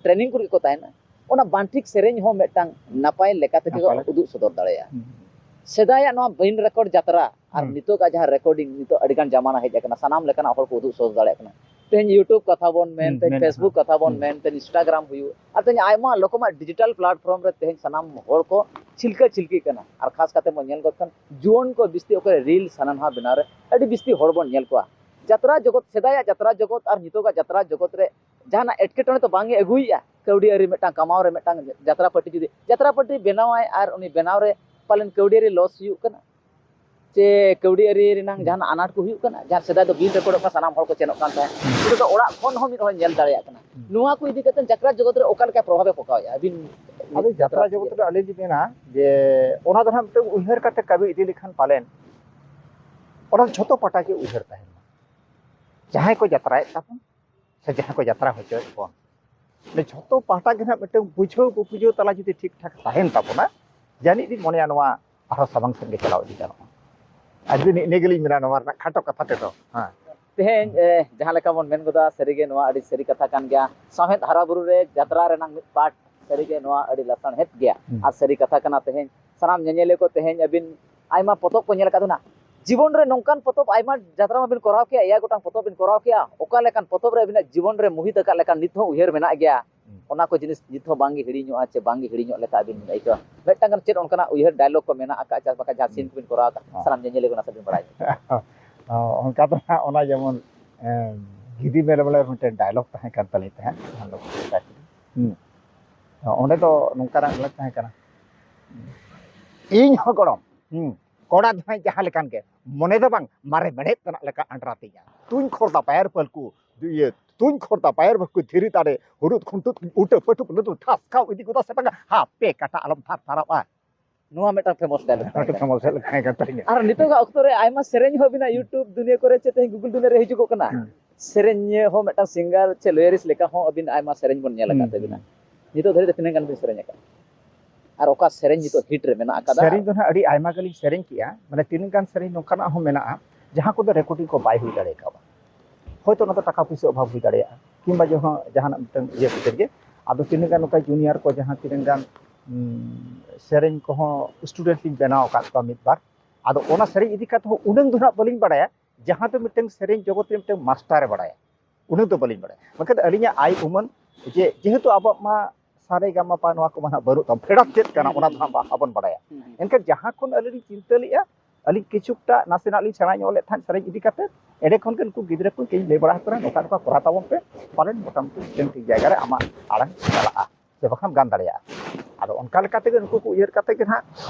ᱴᱨᱮᱱᱤᱝ ᱠᱚᱨᱮ ᱠᱚ ᱛᱟᱦᱮᱱᱟ, ᱚᱱᱟ ᱵᱟᱝ ᱴᱷᱤᱠ ᱥᱮᱨᱮᱧ ᱦᱚᱸ ᱢᱤᱫᱴᱟᱝ ᱱᱟᱯᱟᱭ ᱞᱮᱠᱟ ᱛᱮᱜᱮ ᱱᱟᱯᱟᱭ ᱞᱮᱠᱟ᱾ ᱩᱫᱩᱜ ᱥᱚᱫᱚᱨ ᱫᱟᱲᱮᱭᱟᱜᱼᱟ᱾ ᱦᱩᱸ᱾ ᱥᱮᱫᱟᱭᱟᱜ ᱱᱚᱣᱟ ᱵᱟᱹᱭᱤᱱ ᱨᱮᱠᱚᱨᱰ ᱡᱟᱛᱨᱟ ᱟᱨ ᱦᱩᱸ᱾ ᱱᱤᱛᱚᱜᱟᱜ ᱡᱟᱦᱟᱸ ᱨᱮᱠᱚᱨᱰᱤᱝ, ᱱᱤᱛᱚᱜ ᱟᱹᱰᱤᱜᱟᱱ ᱡᱟᱢᱟᱱᱟ ᱦᱮᱡ ᱟᱠᱟᱱᱟ, ᱥᱟᱱᱟᱢ ᱞᱮᱠᱟᱱᱟᱜ ᱦᱚᱲ ᱠᱚ ᱩᱫᱩᱜ ᱥᱚᱫᱚᱨ ᱫᱟᱲᱮᱭᱟᱜ ᱠᱟᱱᱟ᱾ ᱛᱮᱦᱮᱧ YouTube ᱠᱟᱛᱷᱟ ᱵᱚᱱ ᱢᱮᱱ, ᱦᱩᱸ, ᱛᱮᱦᱮᱧ ᱢᱮᱱ ᱯᱷᱮᱥᱵᱩᱠ ᱠᱟᱛᱷᱟ᱾ ᱠᱟᱛᱷᱟ ᱵᱚᱱ ᱦᱩᱸ᱾ ᱢᱮᱱ, ᱛᱮᱦᱮᱧ Instagram ᱦᱩᱭᱩᱜ, ᱟᱨ ᱛᱮᱦᱮᱧ ᱟᱭᱢᱟ ᱞᱚᱠᱚᱢᱟᱜ ᱰᱤᱡᱤᱴᱟᱞ ᱯᱞᱟᱴᱯᱷᱚᱨᱢ ᱨᱮ ᱛᱮᱦᱮᱧ ᱥᱟᱱᱟᱢ ᱦᱚᱲ ᱠᱚ ᱪᱷᱤᱞᱠᱟᱹ ᱪᱷᱤᱞᱠᱤ ᱠᱟᱱᱟ᱾ ᱟᱨ ᱠᱷᱟᱥ ᱠᱟᱛᱮ ᱵᱚᱱ ᱧᱮᱞ ᱜᱚᱫ ᱠᱷᱟᱱ ᱡᱩᱣᱟᱹᱱ ᱠᱚ ᱵᱤᱥᱛᱤ ᱚᱠᱚᱭ ᱨᱤᱞᱥ ᱦᱟᱱᱟ ᱱᱟᱣᱟ ᱵᱮᱱᱟᱣ ᱨᱮ ᱟᱹᱰᱤ ᱵᱤᱥᱛᱤ ᱦᱚᱲ ᱵᱚᱱ ᱧᱮᱞ ᱠᱚᱣᱟ᱾ ᱡᱟᱛᱨᱟ ᱡᱚᱜᱚᱛ, ᱥᱮᱫᱟᱭᱟᱜ ᱡᱟᱛᱨᱟ ᱡᱚᱜᱚᱛ ᱟᱨ ᱱᱤᱛᱚᱜᱟᱜ ᱡᱟᱛᱨᱟ ᱡᱚᱜᱚᱛ ᱨᱮ ᱡᱟᱦᱟᱱᱟᱜ ᱮᱴᱠᱮᱴᱚᱬᱮ ᱛᱚ ᱵᱟᱝ ᱮ ᱟᱹᱜᱩᱭᱮᱫᱼᱟ? ᱠᱟᱹᱣᱰᱤ ᱟᱹᱨᱤ ᱢᱤᱫᱴᱟᱝ ᱠᱟᱢᱟᱣ ᱨᱮ ᱢᱤᱫᱴᱟᱝ ᱡᱟᱛᱨᱟ ᱯᱟᱹᱴᱤ ᱡᱩᱫᱤ ᱡᱟᱛᱨᱟ ᱯᱟᱹᱴᱤ ᱵᱮᱱᱟᱣᱟᱭ ᱟᱨ ᱩᱱᱤ ᱵᱮᱱᱟᱣ ᱨᱮ ᱯᱟᱞᱮᱱ ᱠᱟᱹᱣᱰᱤ ᱟᱹᱨᱤ ᱞᱚᱥ ᱦᱩᱭᱩᱜ ᱠᱟᱱᱟ? ᱪᱮ ᱠᱟᱹᱣᱰᱤ ᱟᱹᱨᱤ ᱨᱮᱱᱟᱜ ᱡᱟᱦᱟᱱᱟᱜ ᱟᱱᱟᱴ ᱠᱚ ᱦᱩᱭᱩᱜ ᱠᱟᱱᱟ? ᱡᱟᱦᱟᱸ ᱥᱮᱫᱟᱭ ᱫᱚ ᱵᱤᱱ ᱨᱮᱠᱚᱨᱰᱚᱜ ᱠᱟᱱᱟ, ᱥᱟᱱᱟᱢ ᱦᱚᱲ ᱠᱚ ᱪᱮᱫᱚᱜ ᱠᱟᱱ ᱛᱟᱦᱮᱸᱫ, ᱱᱤᱛᱚᱜ ᱫᱚ ᱚᱲᱟᱜ ᱠᱷᱚᱱ ᱦᱚᱸ ᱢᱤᱫ ᱦᱚᱲ ᱧᱮᱞ ᱫᱟᱲᱮᱭᱟᱜ ᱠᱟᱱᱟ᱾ ᱱᱚᱣᱟ ᱠᱚ ᱤᱫᱤ ᱠᱟᱛᱮ ᱡᱟᱛᱨᱟ ᱡᱚᱜᱚᱛ ᱨᱮ ᱚᱠᱟ ᱞᱮᱠᱟ ᱯᱨᱚᱵᱷᱟᱵᱽ ᱮ ᱯᱚᱠᱟᱣᱮᱫᱼᱟ ᱟᱹᱵᱤᱱ? ᱟᱫᱚ ᱡᱟᱛᱨᱟ ᱡᱚᱜᱚᱛ ᱨᱮ ᱟᱹᱞᱤᱧ ᱞᱤᱧ ᱢᱮᱱᱟ ᱡᱮ ᱚᱱᱟ ᱫᱚ ᱱᱟᱦᱟᱜ ᱢᱤᱫᱴᱟᱝ ᱩᱭᱦᱟᱹᱨ ᱠᱟᱛᱮ ᱠᱟᱹᱢᱤ ᱤᱫᱤ ᱞᱮᱠᱷᱟᱱ ᱯᱟᱞᱮᱱ ᱚᱱᱟ ᱫᱚ ᱡᱷᱚᱛᱚ ᱯᱟᱦᱴᱟ ᱜᱮ ᱩᱭᱦᱟᱹᱨ ᱛᱟᱦᱮᱱ ᱢᱟ᱾ ᱡᱟᱦᱟᱸᱭ ᱠᱚ ᱡᱟᱛᱨᱟᱭᱮᱫ ᱛᱟᱵᱚᱱ ᱥᱮ ᱡᱟᱦᱟᱸᱭ ᱠᱚ ᱡᱟᱛᱨᱟ ᱦᱚᱪᱚᱭᱮᱫ ᱵᱚᱱ, ᱢᱟᱱᱮ ᱡᱷᱚᱛᱚ ᱯᱟᱦᱴᱟ ᱜᱮ ᱱᱟᱦᱟᱜ ᱢᱤᱫᱴᱟᱝ ᱵᱩᱡᱷᱟᱹᱣ ᱵᱩᱯᱩᱡᱷᱟᱹᱣ ᱛᱟᱞᱟ ᱡᱩᱫᱤ ᱴᱷᱤᱠ ᱴᱷᱟᱠ ᱛᱟᱦᱮᱱ ᱛᱟᱵᱚᱱᱟ, ᱡᱟᱹᱱᱤᱡ ᱞᱤᱧ ᱢᱚᱱᱮᱭᱟ ᱱᱚᱣᱟ ᱟᱨᱦᱚᱸ ᱥᱟᱢᱟᱝ ᱥᱮᱫ ᱜᱮ ᱪᱟᱞᱟᱣ ᱤᱫᱤ ᱜᱟᱱᱚᱜᱼᱟ᱾ ᱟᱨ ᱡᱩᱫᱤ ᱱᱤᱭᱟᱹ ᱜᱮᱞᱤᱧ ᱢᱮᱱᱟ ᱱᱚᱣᱟ ᱨᱮᱱᱟᱜ ᱠᱷᱟᱴᱚ ᱠᱟᱛᱷᱟ ᱛᱮᱫᱚ, ᱦᱮᱸ᱾ ᱛᱮᱦᱮᱧ, ᱮ, ᱡᱟᱦᱟᱸ ᱞᱮᱠᱟ ᱵᱚᱱ ᱢᱮᱱ ᱜᱚᱫᱟ, ᱥᱟᱹᱨᱤᱜᱮ ᱱᱚᱣᱟ ᱟᱹᱰᱤ ᱥᱟᱹᱨᱤ ᱠᱟᱛᱷᱟ ᱠᱟᱱ ᱜᱮᱭᱟ᱾ ᱥᱟᱶᱦᱮᱫ ᱦᱟᱨᱟ ᱵᱩᱨᱩ ᱨᱮ ᱡᱟᱛᱨᱟ ᱨᱮᱱᱟᱜ ᱢᱤᱫ ᱯᱟᱴ, ᱥᱟᱹᱨᱤᱜᱮ ᱱᱚᱣᱟ ᱟᱹᱰᱤ ᱞᱟᱥᱟᱲᱦᱮᱫ ᱜᱮᱭᱟ᱾ ᱦᱩᱸ᱾ ᱟᱨ ᱥᱟᱹᱨᱤ ᱠᱟᱛᱷᱟ ᱠᱟᱱᱟ, ᱛᱮᱦᱮᱧ ᱥᱟᱱᱟᱢ ᱧᱮᱧᱮᱞᱤᱭᱟᱹ ᱠᱚ ᱛᱮᱦᱮᱧ ᱟᱹᱵᱤᱱ ᱟᱭᱢᱟ ᱯᱚᱛᱚᱵ ᱠᱚ ᱧᱮᱞ ᱟᱠᱟᱫ ᱵᱤᱱᱟ᱾ ᱡᱤᱵᱚᱱ ᱨᱮ ᱱᱚᱝᱠᱟᱱ ᱯᱚᱛᱚᱵ ᱟᱭᱢᱟ ᱡᱟᱛᱨᱟ ᱢᱟᱵᱤᱱ ᱠᱚᱨᱟᱣ ᱠᱮᱜᱼᱟ, ᱮᱭᱟᱭ ᱜᱚᱴᱟᱝ ᱯᱚᱛᱚᱵ ᱵᱤᱱ ᱠᱚᱨᱟᱣ ᱠᱮᱜᱼᱟ, ᱚᱠᱟ ᱞᱮᱠᱟᱱ ᱯᱚᱛᱚᱵ ᱨᱮ ᱟᱹᱵᱤᱱᱟᱜ ᱡᱤᱵᱚᱱ ᱨᱮ ᱢᱩᱦᱤᱛ ᱟᱠᱟᱫ ᱞᱮᱠᱟᱱ ᱱᱤᱛ ᱦᱚᱸ ᱩᱭᱦᱟᱹᱨ ᱢᱮᱱᱟᱜ ᱜᱮᱭᱟ? ᱦᱩᱸ᱾ ᱚᱱᱟ ᱠᱚ ᱡᱤᱱᱤᱥ ᱱᱤᱛ ᱦᱚᱸ ᱵᱟᱝᱜᱮ ᱦᱤᱲᱤᱧᱚᱜᱼᱟ ᱪᱮ ᱵᱟᱝᱜᱮ ᱦᱤᱲᱤᱧᱚᱜ ᱞᱮᱠᱟ ᱟᱹᱵᱤᱱ ᱵᱤᱱ ᱟᱹᱭᱠᱟᱹᱣᱟ? ᱢᱤᱫᱴᱟᱝ ᱜᱟᱱ ᱪᱮᱫ ᱚᱱᱠᱟᱱᱟᱜ ᱩᱭᱦᱟᱹᱨ ᱰᱟᱭᱞᱚᱜ ᱠᱚ ᱢᱮᱱᱟᱜ ᱟᱠᱟᱫ ᱪᱮ ᱵᱟᱠᱷᱟᱡ ᱡᱟᱦᱟᱸ ᱥᱤᱱ ᱦᱩᱸ᱾ ᱠᱚᱵᱤᱱ ᱠᱚᱨᱟᱣ ᱟᱠᱟᱫ, ᱦᱚᱸ᱾ ᱥᱟᱱᱟᱢ ᱧᱮᱧᱮᱞᱤᱭᱟᱹ ᱠᱚ ᱱᱟᱥᱮ ᱵᱤᱱ ᱵᱟᱲᱟᱭ ᱦᱚᱪᱚ ᱠᱚᱣᱟ? ᱚᱱᱠᱟ ᱫᱚ ᱦᱟᱸᱜ ᱚᱱᱟ ᱡᱮᱢᱚᱱ, ᱮᱸ, ᱜᱤᱫᱤ ᱢᱮᱞ ᱵᱚᱞᱮ ᱢᱤᱫᱴᱮᱱ ᱰᱟᱭᱞᱚᱜ ᱛᱟᱦᱮᱸ ᱠᱟᱱ ᱛᱟᱹᱞᱤᱧ ᱛᱟᱦᱮᱸᱫ, ᱦᱩᱸ᱾ ᱚᱸᱰᱮ ᱫᱚ ᱱᱚᱝᱠᱟᱱᱟᱜ ᱰᱟᱭᱞᱚᱜ ᱛᱟᱦᱮᱸ ᱠᱟᱱᱟ, ᱤᱧ ᱦᱚᱸ ᱜᱚᱲᱚᱢ, ᱦᱩᱸ, ᱠᱚᱲᱟ ᱫᱚ ᱦᱟᱸᱜ ᱡᱟᱦᱟᱸ ᱞᱮᱠᱟᱱ ᱜᱮ, ᱢᱚᱱᱮ ᱫᱚ ᱵᱟᱝ ᱢᱟᱨᱮ ᱢᱮᱲᱦᱮᱫ ᱛᱮᱱᱟᱜ ᱞᱮᱠᱟ ᱟᱸᱰᱨᱟ ᱛᱤᱧᱟ᱾ ᱛᱩᱧ ᱠᱷᱚᱲᱫᱟ ᱯᱟᱭᱟᱨ ᱯᱟᱹᱞᱠᱩ, ᱤᱭᱟᱹ, ᱛᱩᱧ ᱠᱷᱚᱲᱫᱟ ᱯᱟᱭᱟᱨ ᱯᱟᱹᱞᱠᱩ, ᱫᱷᱤᱨᱤ ᱫᱟᱨᱮ ᱦᱩᱲᱩᱫ ᱠᱷᱩᱱᱴᱩᱫ ᱩᱴᱟᱹ ᱯᱟᱹᱴᱩᱵ ᱞᱩᱛᱩᱨ ᱴᱷᱟᱥ ᱠᱷᱟᱣ ᱤᱫᱤ ᱜᱚᱫᱟ ᱥᱮ ᱵᱟᱝᱟ? ᱦᱟᱯᱮ ᱠᱟᱴᱟ ᱟᱞᱚᱢ ᱛᱷᱟᱨ ᱛᱷᱟᱨᱟᱣᱟ᱾ ᱱᱚᱣᱟ ᱢᱤᱫᱴᱟᱝ ᱯᱷᱮᱢᱟᱥ ᱰᱟᱭᱞᱚᱜ ᱛᱟᱦᱮᱸ ᱠᱟᱱᱟ᱾ ᱯᱷᱮᱢᱟᱥ ᱰᱟᱭᱞᱚᱜ ᱛᱟᱦᱮᱸ ᱠᱟᱱ ᱛᱟᱹᱞᱤᱧᱟ᱾ ᱟᱨ ᱱᱤᱛᱚᱜᱟᱜ ᱚᱠᱛᱚ ᱨᱮ ᱟᱭᱢᱟ ᱥᱮᱨᱮᱧ ᱦᱚᱸ ᱟᱹᱵᱤᱱᱟᱜ YouTube ᱫᱩᱱᱤᱭᱟᱹ ᱠᱚᱨᱮ ᱪᱮ ᱛᱮᱦᱮᱧ Google ᱫᱩᱱᱤᱭᱟᱹ ᱨᱮ ᱦᱤᱡᱩᱜᱚᱜ ᱠᱟᱱᱟ᱾ ᱦᱩᱸ᱾ ᱥᱮᱨᱮᱧᱤᱭᱟᱹ ᱦᱚᱸ ᱢᱤᱫᱴᱟᱝ ᱥᱤᱝᱜᱟᱨ ᱪᱮ ᱞᱚᱭᱟᱨᱤᱥᱴ ᱞᱮᱠᱟ ᱦᱚᱸ ᱟᱹᱵᱤᱱ ᱟᱭᱢᱟ ᱥᱮᱨᱮᱧ ᱵᱚᱱ ᱧᱮᱞ ᱟᱠᱟᱫ ᱦᱩᱸ, ᱛᱟᱹᱵᱤᱱᱟ᱾ ᱦᱩᱸ᱾ ᱱᱤᱛᱚᱜ ᱫᱷᱟᱹᱨᱤᱡ ᱛᱮ ᱛᱤᱱᱟᱹᱜ ᱜᱟᱱ ᱵᱤᱱ ᱥᱮᱨᱮᱧ ᱟᱠᱟᱫᱟ? ᱟᱨ ᱚᱠᱟ ᱥᱮᱨᱮᱧ ᱱᱤᱛᱚᱜ hit ᱨᱮ ᱢᱮᱱᱟᱜ ᱟᱠᱟᱫᱟ? ᱥᱮᱨᱮᱧ ᱫᱚ ᱱᱟᱦᱟᱜ ᱟᱹᱰᱤ ᱟᱭᱢᱟ ᱜᱮᱞᱤᱧ ᱥᱮᱨᱮᱧ ᱠᱮᱜᱼᱟ, ᱢᱟᱱᱮ ᱛᱤᱱᱟᱹᱜ ᱜᱟᱱ ᱥᱮᱨᱮᱧ ᱱᱚᱝᱠᱟᱱᱟᱜ ᱦᱚᱸ ᱢᱮᱱᱟᱜᱼᱟ ᱡᱟᱦᱟᱸ ᱠᱚᱫᱚ recording ᱠᱚ ᱵᱟᱭ ᱦᱩᱭ ᱫᱟᱲᱮ ᱠᱟᱣᱟ᱾ ᱦᱚᱭᱛᱳ ᱚᱱᱟ ᱫᱚ ᱴᱟᱠᱟ ᱯᱩᱭᱥᱟᱹ ᱚᱵᱷᱟᱵᱽ ᱦᱩᱭ ᱫᱟᱲᱮᱭᱟᱜᱼᱟ, ᱠᱤᱝᱵᱟ ᱡᱟᱦᱟᱸ, ᱡᱟᱦᱟᱱᱟᱜ ᱢᱤᱫᱴᱟᱝ ᱤᱭᱟᱹ ᱠᱷᱟᱹᱛᱤᱨ ᱜᱮ᱾ ᱟᱫᱚ ᱛᱤᱱᱟᱹᱜ ᱜᱟᱱ ᱱᱚᱝᱠᱟ junior ᱠᱚ ᱡᱟᱦᱟᱸ ᱛᱤᱱᱟᱹᱜ ᱜᱟᱱ, ᱩᱸ, ᱥᱮᱨᱮᱧ ᱠᱚᱦᱚᱸ student ᱞᱤᱧ ᱵᱮᱱᱟᱣ ᱟᱠᱟᱫ ᱠᱚᱣᱟ ᱢᱤᱫ ᱵᱟᱨ᱾ ᱟᱫᱚ ᱚᱱᱟ ᱥᱮᱨᱮᱧ ᱤᱫᱤ ᱠᱟᱛᱮ ᱦᱚᱸ ᱩᱱᱟᱹᱝ ᱫᱚ ᱱᱟᱦᱟᱜ ᱵᱟᱹᱞᱤᱧ ᱵᱟᱲᱟᱭᱟ, ᱡᱟᱦᱟᱸ ᱫᱚ ᱢᱤᱫᱴᱟᱝ ᱥᱮᱨᱮᱧ ᱡᱚᱜᱚᱛ ᱨᱮ ᱢᱤᱫᱴᱟᱝ ᱢᱟᱥᱴᱟᱨᱮ ᱵᱟᱲᱟᱭᱟ, ᱩᱱᱟᱹᱝ ᱫᱚ ᱵᱟᱹᱞᱤᱧ ᱵᱟᱲᱟᱭᱟ᱾ ᱢᱮᱱᱠᱷᱟᱱ ᱟᱹᱞᱤᱧᱟᱜ ᱟᱭ ᱩᱢᱟᱹᱱ ᱡᱮ, ᱡᱮᱦᱮᱛᱩ ᱟᱵᱚᱣᱟᱜ ᱢᱟ ᱥᱟᱨᱮ ᱜᱟᱢᱟ ᱯᱟ ᱱᱚᱣᱟ ᱠᱚᱢᱟ ᱱᱟᱦᱟᱜ ᱵᱟᱹᱱᱩᱜ ᱛᱟᱵᱚᱱ, ᱯᱷᱮᱰᱟᱛ ᱪᱮᱫ ᱠᱟᱱᱟ ᱚᱱᱟ ᱫᱚ ᱱᱟᱦᱟᱜ ᱵᱟ-, ᱵᱟᱵᱚᱱ ᱵᱟᱲᱟᱭᱟ᱾ ᱦᱩᱸ, ᱦᱩᱸ᱾ ᱮᱱᱠᱷᱟᱱ ᱡᱟᱦᱟᱸ ᱠᱷᱚᱱ ᱟᱹᱞᱤᱧ ᱞᱤᱧ ᱪᱤᱱᱛᱟᱹ ᱞᱮᱫᱼᱟ, ᱟᱹᱞᱤᱧ ᱠᱤᱪᱷᱩᱴᱟ ᱱᱟᱥᱮᱱᱟᱜ ᱞᱤᱧ ᱥᱮᱬᱟ ᱧᱚᱜ ᱞᱮᱫ ᱛᱟᱦᱮᱸᱫ ᱥᱮᱨᱮᱧ ᱤᱫᱤ ᱠᱟᱛᱮ, ᱮᱸᱰᱮ ᱠᱷᱚᱱ ᱜᱮ ᱱᱩᱠᱩ ᱜᱤᱫᱽᱨᱟᱹ ᱠᱚ ᱠᱟᱹᱡ ᱞᱟᱹᱭ ᱵᱟᱲᱟ ᱟᱠᱚ ᱠᱟᱱᱟ, ᱱᱚᱝᱠᱟ ᱱᱚᱝᱠᱟ ᱠᱚᱨᱟᱣ ᱛᱟᱵᱚᱱ ᱯᱮ, ᱯᱟᱞᱮᱱ ᱢᱚᱴᱟᱢᱩᱴᱤ ᱢᱤᱫᱴᱮᱱ ᱴᱷᱤᱠ ᱡᱟᱭᱜᱟ ᱨᱮ ᱟᱢᱟᱜ ᱟᱲᱟᱝ ᱪᱟᱞᱟᱜᱼᱟ, ᱥᱮ ᱵᱟᱠᱷᱟᱱ ᱜᱟᱱ ᱫᱟᱲᱮᱭᱟᱜᱼᱟ᱾ ᱟᱫᱚ ᱚᱱᱠᱟ ᱞᱮᱠᱟ ᱛᱮᱜᱮ ᱱᱩᱠᱩ ᱠᱚ ᱩᱭᱦᱟᱹᱨ ᱠᱟᱛᱮ ᱜᱮ ᱱᱟᱦᱟᱜ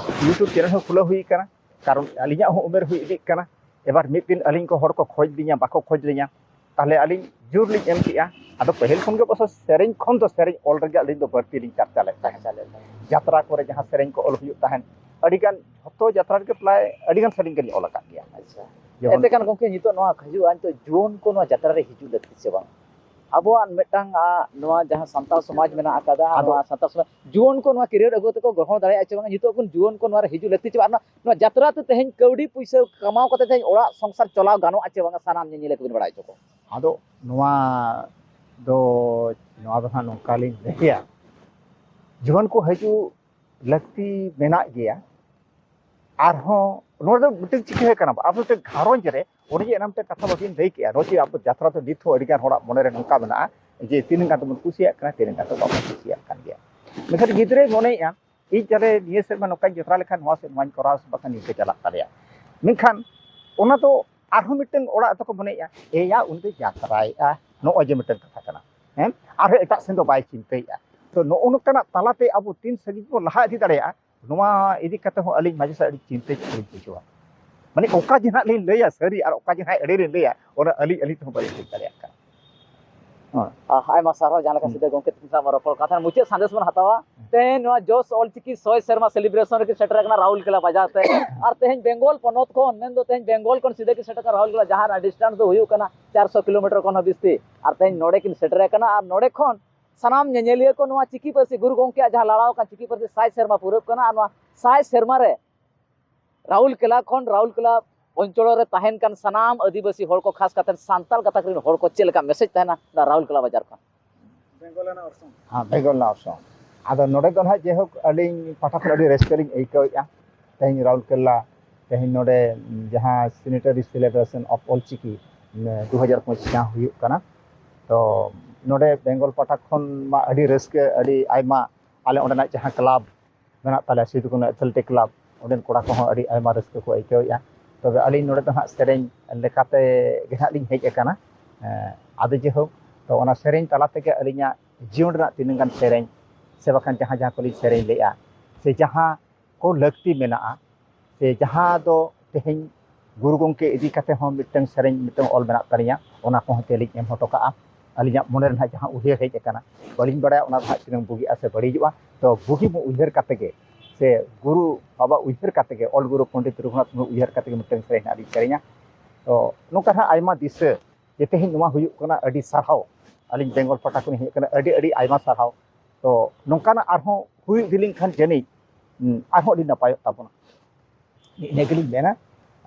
YouTube channel ᱦᱚᱸ ᱠᱷᱩᱞᱟᱹᱣ ᱦᱩᱭ ᱠᱟᱱᱟ᱾ ᱠᱟᱨᱚᱱ ᱟᱹᱞᱤᱧᱟᱜ ᱦᱚᱸ ᱩᱢᱮᱨ ᱦᱩᱭ ᱤᱫᱤᱜ ᱠᱟᱱᱟ᱾ ᱮᱵᱟᱨ ᱢᱤᱫ ᱫᱤᱱ ᱟᱹᱞᱤᱧ ᱠᱚ ᱦᱚᱲ ᱠᱚ ᱠᱷᱚᱡᱽ ᱞᱤᱧᱟ, ᱵᱟᱠᱚ ᱠᱷᱚᱡᱽ ᱞᱤᱧᱟ, ᱛᱟᱦᱚᱞᱮ ᱟᱹᱞᱤᱧ ᱡᱳᱨ ᱞᱤᱧ ᱮᱢ ᱠᱮᱜᱼᱟ᱾ ᱟᱫᱚ ᱯᱟᱹᱦᱤᱞ ᱠᱷᱚᱱ ᱜᱮ ᱚᱵᱚᱥᱥᱚ ᱥᱮᱨᱮᱧ ᱠᱷᱚᱱ ᱫᱚ ᱥᱮᱨᱮᱧ ᱚᱞ ᱨᱮᱜᱮ ᱟᱹᱞᱤᱧ ᱫᱚ ᱵᱟᱹᱲᱛᱤ ᱞᱤᱧ ᱪᱟᱨᱪᱟ ᱞᱮᱫ ᱛᱟᱦᱮᱸᱫ᱾ ᱪᱟᱨᱪᱟ ᱞᱮᱫ ᱛᱟᱦᱮᱸᱫ᱾ ᱡᱟᱛᱨᱟ ᱠᱚᱨᱮ ᱡᱟᱦᱟᱸ ᱥᱮᱨᱮᱧ ᱠᱚ ᱚᱞ ᱦᱩᱭᱩᱜ ᱛᱟᱦᱮᱸᱫ, ᱟᱹᱰᱤᱜᱟᱱ, ᱡᱷᱚᱛᱚ ᱡᱟᱛᱨᱟ ᱨᱮᱜᱮ ᱯᱨᱟᱭ ᱟᱹᱰᱤᱜᱟᱱ ᱥᱮᱨᱮᱧ ᱜᱮᱞᱤᱧ ᱚᱞ ᱟᱠᱟᱫ ᱜᱮᱭᱟ᱾ ᱟᱪᱪᱷᱟ᱾ ᱡᱮᱢᱚᱱ ᱮᱱᱛᱮ ᱠᱷᱟᱱ ᱜᱚᱢᱠᱮ, ᱱᱤᱛᱚᱜ ᱱᱚᱣᱟ ᱦᱤᱡᱩᱜᱼᱟ, ᱱᱤᱛᱚᱜ ᱡᱩᱣᱟᱹᱱ ᱠᱚ ᱱᱚᱣᱟ ᱡᱟᱛᱨᱟ ᱨᱮ ᱦᱤᱡᱩᱜ ᱞᱟᱹᱠᱛᱤ ᱥᱮ ᱵᱟᱝ? ᱟᱵᱚᱣᱟᱜ ᱢᱤᱫᱴᱟᱝ, ᱟ, ᱱᱚᱣᱟ ᱡᱟᱦᱟᱸ ᱥᱟᱱᱛᱟᱲ ᱥᱚᱢᱟᱡᱽ ᱢᱮᱱᱟᱜ ᱟᱠᱟᱫᱟ, ᱟᱫᱚ ᱱᱚᱣᱟ ᱥᱟᱱᱛᱟᱲ ᱥᱚᱢᱟᱡᱽ ᱡᱩᱣᱟᱹᱱ ᱠᱚ ᱱᱚᱣᱟ career ᱟᱹᱜᱩ ᱛᱮᱠᱚ ᱜᱚᱲᱦᱚᱱ ᱫᱟᱲᱮᱭᱟᱜᱼᱟ ᱪᱮ ᱵᱟᱝ? ᱱᱤᱛᱚᱜ ᱵᱚᱱ ᱡᱩᱣᱟᱹᱱ ᱠᱚ ᱱᱚᱣᱟ ᱨᱮ ᱦᱤᱡᱩᱜ ᱞᱟᱹᱠᱛᱤ ᱪᱮ ᱵᱟᱝ? ᱱᱚᱣᱟ, ᱱᱚᱣᱟ ᱡᱟᱛᱨᱟ ᱛᱮ ᱛᱮᱦᱮᱧ ᱠᱟᱹᱣᱰᱤ ᱯᱩᱭᱥᱟᱹ ᱠᱟᱢᱟᱣ ᱠᱟᱛᱮ ᱛᱮᱦᱮᱧ ᱚᱲᱟᱜ ᱥᱚᱝᱥᱟᱨ ᱪᱟᱞᱟᱣ ᱜᱟᱱᱚᱜᱼᱟ ᱪᱮ ᱵᱟᱝ? ᱥᱟᱱᱟᱢ ᱧᱮᱧᱮᱞᱤᱭᱟᱹ ᱠᱚᱵᱤᱱ ᱵᱟᱲᱟᱭ ᱦᱚᱪᱚ ᱠᱚᱣᱟ᱾ ᱟᱫᱚ ᱱᱚᱣᱟ ᱫᱚ, ᱱᱚᱣᱟ ᱫᱚ ᱦᱟᱸᱜ ᱱᱚᱝᱠᱟ ᱞᱤᱧ ᱞᱟᱹᱭᱟ, ᱡᱩᱣᱟᱹᱱ ᱠᱚ ᱦᱤᱡᱩᱜ ᱞᱟᱹᱠᱛᱤ ᱢᱮᱱᱟᱜ ᱜᱮᱭᱟ᱾ ᱟᱨᱦᱚᱸ ᱱᱚᱣᱟ ᱫᱚ ᱢᱤᱫᱴᱮᱱ ᱪᱤᱠᱟᱹ ᱠᱟᱱᱟ, ᱟᱵᱚ ᱢᱤᱫᱴᱮᱱ ᱜᱷᱟᱨᱚᱸᱡᱽ ᱨᱮ ᱚᱱᱮ ᱡᱮ ᱮᱱᱟᱝ ᱢᱤᱫᱴᱮᱱ ᱠᱟᱛᱷᱟ ᱵᱟᱹᱵᱤᱱ ᱞᱟᱹᱭ ᱠᱮᱜᱼᱟ, ᱱᱚᱜᱼᱚᱭ ᱡᱮ ᱟᱵᱚ ᱡᱟᱛᱨᱟ ᱫᱚ ᱱᱤᱛ ᱦᱚᱸ ᱟᱹᱰᱤᱜᱟᱱ ᱦᱚᱲᱟᱜ ᱢᱚᱱᱮᱨᱮ ᱱᱚᱝᱠᱟ ᱢᱮᱱᱟᱜᱼᱟ ᱡᱮ ᱛᱤᱱᱟᱹᱜ ᱜᱟᱱ ᱫᱚᱵᱚᱱ ᱠᱩᱥᱤᱭᱟᱜ ᱠᱟᱱᱟ, ᱛᱤᱱᱟᱹᱜ ᱜᱟᱱ ᱫᱚ ᱵᱟᱵᱚᱱ ᱠᱩᱥᱤᱭᱟᱜ ᱠᱟᱱ ᱜᱮᱭᱟ᱾ ᱢᱮᱱᱠᱷᱟᱱ ᱜᱤᱫᱽᱨᱟᱹᱭ ᱢᱚᱱᱮᱭᱮᱜᱼᱟ, ᱤᱧ ᱛᱟᱦᱞᱮ ᱱᱤᱭᱟᱹ ᱥᱮᱨᱢᱟ ᱱᱚᱝᱠᱟᱧ ᱡᱟᱛᱨᱟ ᱞᱮᱠᱷᱟᱱ ᱱᱚᱣᱟ ᱥᱮᱨᱢᱟᱧ ᱠᱚᱨᱟᱣᱟ ᱥᱮ ᱵᱟᱝᱠᱷᱟᱱ ᱱᱤᱝᱠᱟᱹ ᱪᱟᱞᱟᱜ ᱛᱟᱞᱮᱭᱟ᱾ ᱢᱮᱱᱠᱷᱟᱱ ᱚᱱᱟ ᱫᱚ ᱟᱨᱦᱚᱸ ᱢᱤᱫᱴᱮᱱ ᱚᱲᱟᱜ ᱫᱚᱠᱚ ᱢᱚᱱᱮᱭᱮᱜᱼᱟ, ᱮᱭᱟ ᱩᱱᱤ ᱫᱚᱭ ᱡᱟᱛᱨᱟᱭᱮᱜᱼᱟ, ᱱᱚᱜᱼᱚᱭ ᱡᱮ ᱢᱤᱫᱴᱮᱱ ᱠᱟᱛᱷᱟ ᱠᱟᱱᱟ᱾ ᱦᱮᱸ, ᱟᱨᱦᱚᱸ ᱮᱴᱟᱜ ᱥᱮᱱ ᱫᱚ ᱵᱟᱭ ᱪᱤᱱᱛᱟᱹᱭᱮᱜᱼᱟ᱾ ᱛᱚ ᱱᱚᱜᱼᱚ ᱱᱚᱝᱠᱟᱱᱟᱜ ᱛᱟᱞᱟᱛᱮ ᱟᱵᱚ ᱛᱤᱱ ᱥᱟᱺᱜᱤᱧ ᱵᱚᱱ ᱞᱟᱦᱟ ᱤᱫᱤ ᱫᱟᱲᱮᱭᱟᱜᱼᱟ, ᱱᱚᱣᱟ ᱤᱫᱤ ᱠᱟᱛᱮ ᱦᱚᱸ ᱟᱹᱞᱤᱧ ᱢᱟᱡᱷᱮ ᱥᱟᱡᱷᱮ ᱟᱹᱰᱤ ᱪᱤᱱᱛᱟᱹ ᱞᱤᱧ ᱵᱩᱡᱷᱟᱹᱣᱟ᱾ ᱢᱟᱱᱮ ᱚᱠᱟ ᱡᱮ ᱱᱟᱦᱟᱜ ᱞᱤᱧ ᱞᱟᱹᱭᱟ ᱥᱟᱹᱨᱤ ᱟᱨ ᱚᱠᱟ ᱡᱮ ᱱᱟᱦᱟᱜ ᱮᱲᱮ ᱞᱤᱧ ᱞᱟᱹᱭᱟ, ᱚᱱᱟ ᱟᱹᱞᱤᱧ, ᱟᱹᱞᱤᱧ ᱛᱮᱦᱚᱸ ᱵᱟᱹᱞᱤᱧ ᱵᱩᱡᱽ ᱫᱟᱲᱮᱭᱟᱜ ᱠᱟᱱᱟ᱾ ᱦᱮᱸ᱾ ᱟᱦ, ᱟᱭᱢᱟ ᱥᱟᱨᱦᱟᱣ, ᱡᱟᱦᱟᱸ ᱞᱮᱠᱟ ᱦᱩᱸ᱾ ᱥᱤᱫᱟᱹ ᱜᱚᱢᱠᱮ ᱛᱤᱠᱤᱱ ᱥᱟᱶ ᱨᱚᱯᱚᱲ ᱠᱟᱛᱷᱟ ᱢᱩᱪᱟᱹᱫ ᱥᱟᱸᱫᱮᱥ ᱵᱚᱱ ᱦᱟᱛᱟᱣᱟ᱾ ᱦᱩᱸ᱾ ᱛᱮᱦᱮᱧ ᱱᱚᱣᱟ ᱡᱚᱥ ᱚᱞᱪᱤᱠᱤ ᱥᱚᱭ ᱥᱮᱨᱢᱟ celebration ᱨᱮᱠᱤᱱ ᱥᱮᱴᱮᱨ ᱟᱠᱟᱱᱟ ᱨᱟᱦᱩᱞ ᱠᱮᱞᱟ ᱵᱟᱡᱟᱨ ᱛᱮ᱾ ᱟᱨ ᱛᱮᱦᱮᱧ ᱵᱮᱝᱜᱚᱞ ᱯᱚᱱᱚᱛ ᱠᱷᱚᱱ, ᱢᱮᱱᱫᱚ ᱛᱮᱦᱮᱧ ᱵᱮᱝᱜᱚᱞ ᱠᱷᱚᱱ ᱥᱤᱫᱟᱹ ᱠᱤᱱ ᱥᱮᱴᱮᱨ ᱟᱠᱟᱱᱟ ᱨᱟᱦᱩᱞ ᱠᱮᱞᱟ, ᱡᱟᱦᱟᱸ ᱨᱮᱱᱟᱜ distance ᱫᱚ ᱦᱩᱭᱩᱜ ᱠᱟᱱᱟ ᱪᱟᱨᱥᱚ ᱠᱤᱞᱳᱢᱤᱴᱟᱨ ᱠᱷᱚᱱ ᱦᱚᱸ ᱵᱤᱥᱛᱤ᱾ ᱟᱨ ᱛᱮᱦᱮᱧ ᱱᱚᱰᱮ ᱠᱤᱱ ᱥᱮᱴᱮᱨ ᱟᱠᱟᱱᱟ ᱟᱨ ᱱᱚᱰᱮ ᱠᱷᱚᱱ ᱥᱟᱱᱟᱢ ᱧᱮᱧᱮᱞᱤᱭᱟᱹ ᱠᱚ ᱱᱚᱣᱟ ᱪᱤᱠᱤ ᱯᱟᱹᱨᱥᱤ, ᱜᱩᱨᱩ ᱜᱚᱢᱠᱮᱭᱟᱜ ᱡᱟᱦᱟᱸ ᱞᱟᱲᱟᱣ ᱟᱠᱟᱱ ᱪᱤᱠᱤ ᱯᱟᱹᱨᱥᱤ ᱥᱟᱭ ᱥᱮᱨᱢᱟ ᱯᱩᱨᱟᱹᱜ ᱠᱟᱱᱟ, ᱟᱨ ᱱᱚᱣᱟ ᱥᱟᱭ ᱥᱮᱨᱢᱟ ᱨᱮ ᱨᱟᱦᱩᱞ ᱠᱮᱞᱟ ᱠᱷᱚᱱ, ᱨᱟᱦᱩᱞ ᱠᱮᱞᱟ ᱚᱧᱪᱚᱞ ᱨᱮ ᱛᱟᱦᱮᱱ ᱠᱟᱱ ᱥᱟᱱᱟᱢ ᱟᱹᱫᱤᱵᱟᱹᱥᱤ ᱦᱚᱲ ᱠᱚ, ᱠᱷᱟᱥ ᱠᱟᱛᱮ ᱥᱟᱱᱛᱟᱲ ᱜᱟᱛᱟᱠ ᱨᱮᱱ ᱦᱚᱲ ᱠᱚ, ᱪᱮᱫ ᱞᱮᱠᱟ message ᱛᱟᱦᱮᱱᱟ ᱚᱱᱟ ᱨᱟᱦᱩᱞ ᱠᱮᱞᱟ ᱵᱟᱡᱟᱨ ᱠᱷᱚᱱ? ᱵᱮᱝᱜᱚᱞ ᱨᱮᱱᱟᱜ ᱚᱨᱥᱚᱝ᱾ ᱦᱮᱸ, ᱵᱮᱝᱜᱚᱞ ᱨᱮᱱᱟᱜ ᱚᱨᱥᱚᱝ᱾ ᱟᱫᱚ ᱱᱚᱰᱮ ᱫᱚ ᱱᱟᱦᱟᱜ ᱡᱟᱭᱦᱳᱠ ᱟᱹᱞᱤᱧ ᱯᱟᱦᱴᱟ ᱠᱷᱚᱱ ᱟᱹᱰᱤ ᱨᱟᱹᱥᱠᱟᱹ ᱞᱤᱧ ᱟᱹᱭᱠᱟᱹᱣᱮᱫᱼᱟ᱾ ᱛᱮᱦᱮᱧ ᱨᱟᱦᱩᱞᱠᱮᱞᱞᱟ, ᱛᱮᱦᱮᱧ ᱱᱚᱰᱮ ᱡᱟᱦᱟᱸ Centenary Celebration of ᱚᱞᱪᱤᱠᱤ, ᱫᱩ ᱦᱟᱡᱟᱨ ᱯᱚᱸᱪᱤᱥ ᱡᱟᱦᱟᱸ ᱦᱩᱭᱩᱜ ᱠᱟᱱᱟ, ᱛᱚ ᱱᱚᱰᱮ ᱵᱮᱝᱜᱚᱞ ᱯᱟᱦᱴᱟ ᱠᱷᱚᱱ ᱢᱟ ᱟᱹᱰᱤ ᱨᱟᱹᱥᱠᱟᱹ, ᱟᱹᱰᱤ ᱟᱭᱢᱟ ᱟᱞᱮ ᱚᱸᱰᱮᱱᱟᱜ ᱡᱟᱦᱟᱸ club ᱢᱮᱱᱟᱜ ᱛᱟᱞᱮᱭᱟ, ᱥᱤᱫᱩ ᱠᱟᱹᱱᱦᱩ Athletic Club, ᱚᱸᱰᱮᱱ ᱠᱚᱲᱟ ᱠᱚᱦᱚᱸ ᱟᱹᱰᱤ ᱟᱭᱢᱟ ᱨᱟᱹᱥᱠᱟᱹ ᱠᱚ ᱟᱹᱭᱠᱟᱹᱣᱮᱫᱼᱟ᱾ ᱛᱚᱵᱮ ᱟᱹᱞᱤᱧ ᱱᱚᱰᱮ ᱫᱚ ᱦᱟᱸᱜ ᱥᱮᱨᱮᱧ ᱞᱮᱠᱟᱛᱮ ᱜᱮ ᱦᱟᱸᱜ ᱞᱤᱧ ᱦᱮᱡ ᱟᱠᱟᱱᱟ᱾ ᱮᱸ, ᱟᱫᱚ ᱡᱮᱦᱳᱠ, ᱛᱚ ᱚᱱᱟ ᱥᱮᱨᱮᱧ ᱛᱟᱞᱟ ᱛᱮᱜᱮ ᱟᱹᱞᱤᱧᱟᱜ ᱡᱤᱭᱚᱱ ᱨᱮᱱᱟᱜ ᱛᱤᱱᱟᱹᱜ ᱜᱟᱱ ᱥᱮᱨᱮᱧ ᱥᱮ ᱵᱟᱠᱷᱟᱱ ᱡᱟᱦᱟᱸ ᱡᱟᱦᱟᱸ ᱠᱚᱞᱤᱧ ᱥᱮᱨᱮᱧ ᱞᱮᱫᱼᱟ ᱥᱮ ᱡᱟᱦᱟᱸ ᱠᱚ ᱞᱟᱹᱠᱛᱤ ᱢᱮᱱᱟᱜᱼᱟ, ᱥᱮ ᱡᱟᱦᱟᱸ ᱫᱚ ᱛᱮᱦᱮᱧ ᱜᱩᱨᱩ ᱜᱚᱢᱠᱮ ᱤᱫᱤ ᱠᱟᱛᱮ ᱦᱚᱸ ᱢᱤᱫᱴᱟᱝ ᱥᱮᱨᱮᱧ ᱢᱤᱫᱴᱟᱝ ᱚᱞ ᱢᱮᱱᱟᱜ ᱛᱟᱹᱞᱤᱧᱟ, ᱚᱱᱟ ᱠᱚᱦᱚᱸ ᱛᱮᱞᱤᱧ ᱮᱢ ᱦᱚᱴᱚ ᱠᱟᱜᱼᱟ᱾ ᱟᱹᱞᱤᱧᱟᱜ ᱢᱚᱱᱮ ᱨᱮ ᱱᱟᱦᱟᱜ ᱡᱟᱦᱟᱸ ᱩᱭᱦᱟᱹᱨ ᱦᱮᱡ ᱟᱠᱟᱱᱟ, ᱵᱟᱹᱞᱤᱧ ᱵᱟᱲᱟᱭᱟ ᱚᱱᱟ ᱫᱚ ᱦᱟᱸᱜ ᱛᱤᱱᱟᱹᱝ ᱵᱩᱜᱤᱜᱼᱟ ᱥᱮ ᱵᱟᱹᱲᱤᱡᱚᱜᱼᱟ᱾ ᱛᱚ ᱵᱩᱜᱤ ᱢᱩ-, ᱩᱭᱦᱟᱹᱨ ᱠᱟᱛᱮ ᱜᱮ, ᱥᱮ ᱜᱩᱨᱩ ᱵᱟᱵᱟ ᱩᱭᱦᱟᱹᱨ ᱠᱟᱛᱮ ᱜᱮ, ᱚᱞ ᱜᱩᱨᱩ ᱯᱚᱱᱰᱤᱛ ᱨᱚᱜᱷᱩᱱᱟᱛᱷ ᱢᱩᱨᱢᱩ ᱩᱭᱦᱟᱹᱨ ᱠᱟᱛᱮ ᱜᱮ ᱢᱤᱫᱴᱟᱝ ᱥᱮᱨᱮᱧ ᱦᱟᱸᱜ ᱞᱤᱧ ᱥᱮᱨᱮᱧᱟ᱾ ᱛᱚ ᱱᱚᱝᱠᱟ ᱱᱟᱦᱟᱜ ᱟᱭᱢᱟ ᱫᱤᱥᱟᱹ ᱡᱮ ᱛᱮᱦᱮᱧ ᱱᱚᱣᱟ ᱦᱩᱭᱩᱜ ᱠᱟᱱᱟ, ᱟᱹᱰᱤ ᱥᱟᱨᱦᱟᱣ᱾ ᱟᱹᱞᱤᱧ ᱵᱮᱝᱜᱚᱞ ᱯᱟᱦᱴᱟ ᱠᱷᱚᱱ ᱦᱮᱡ ᱟᱠᱟᱱᱟ, ᱟᱹᱰᱤ ᱟᱹᱰᱤ ᱟᱭᱢᱟ ᱥᱟᱨᱦᱟᱣ᱾ ᱛᱚ ᱱᱚᱝᱠᱟᱱᱟᱜ ᱟᱨᱦᱚᱸ ᱦᱩᱭ ᱤᱫᱤ ᱞᱮᱱᱠᱷᱟᱱ ᱡᱟᱹᱱᱤᱡ, ᱦᱩᱸ, ᱟᱨᱦᱚᱸ ᱟᱹᱰᱤ ᱱᱟᱯᱟᱭᱚᱜ ᱛᱟᱵᱚᱱᱟ᱾ ᱤᱱᱟᱹ ᱜᱮᱞᱤᱧ ᱢᱮᱱᱟ᱾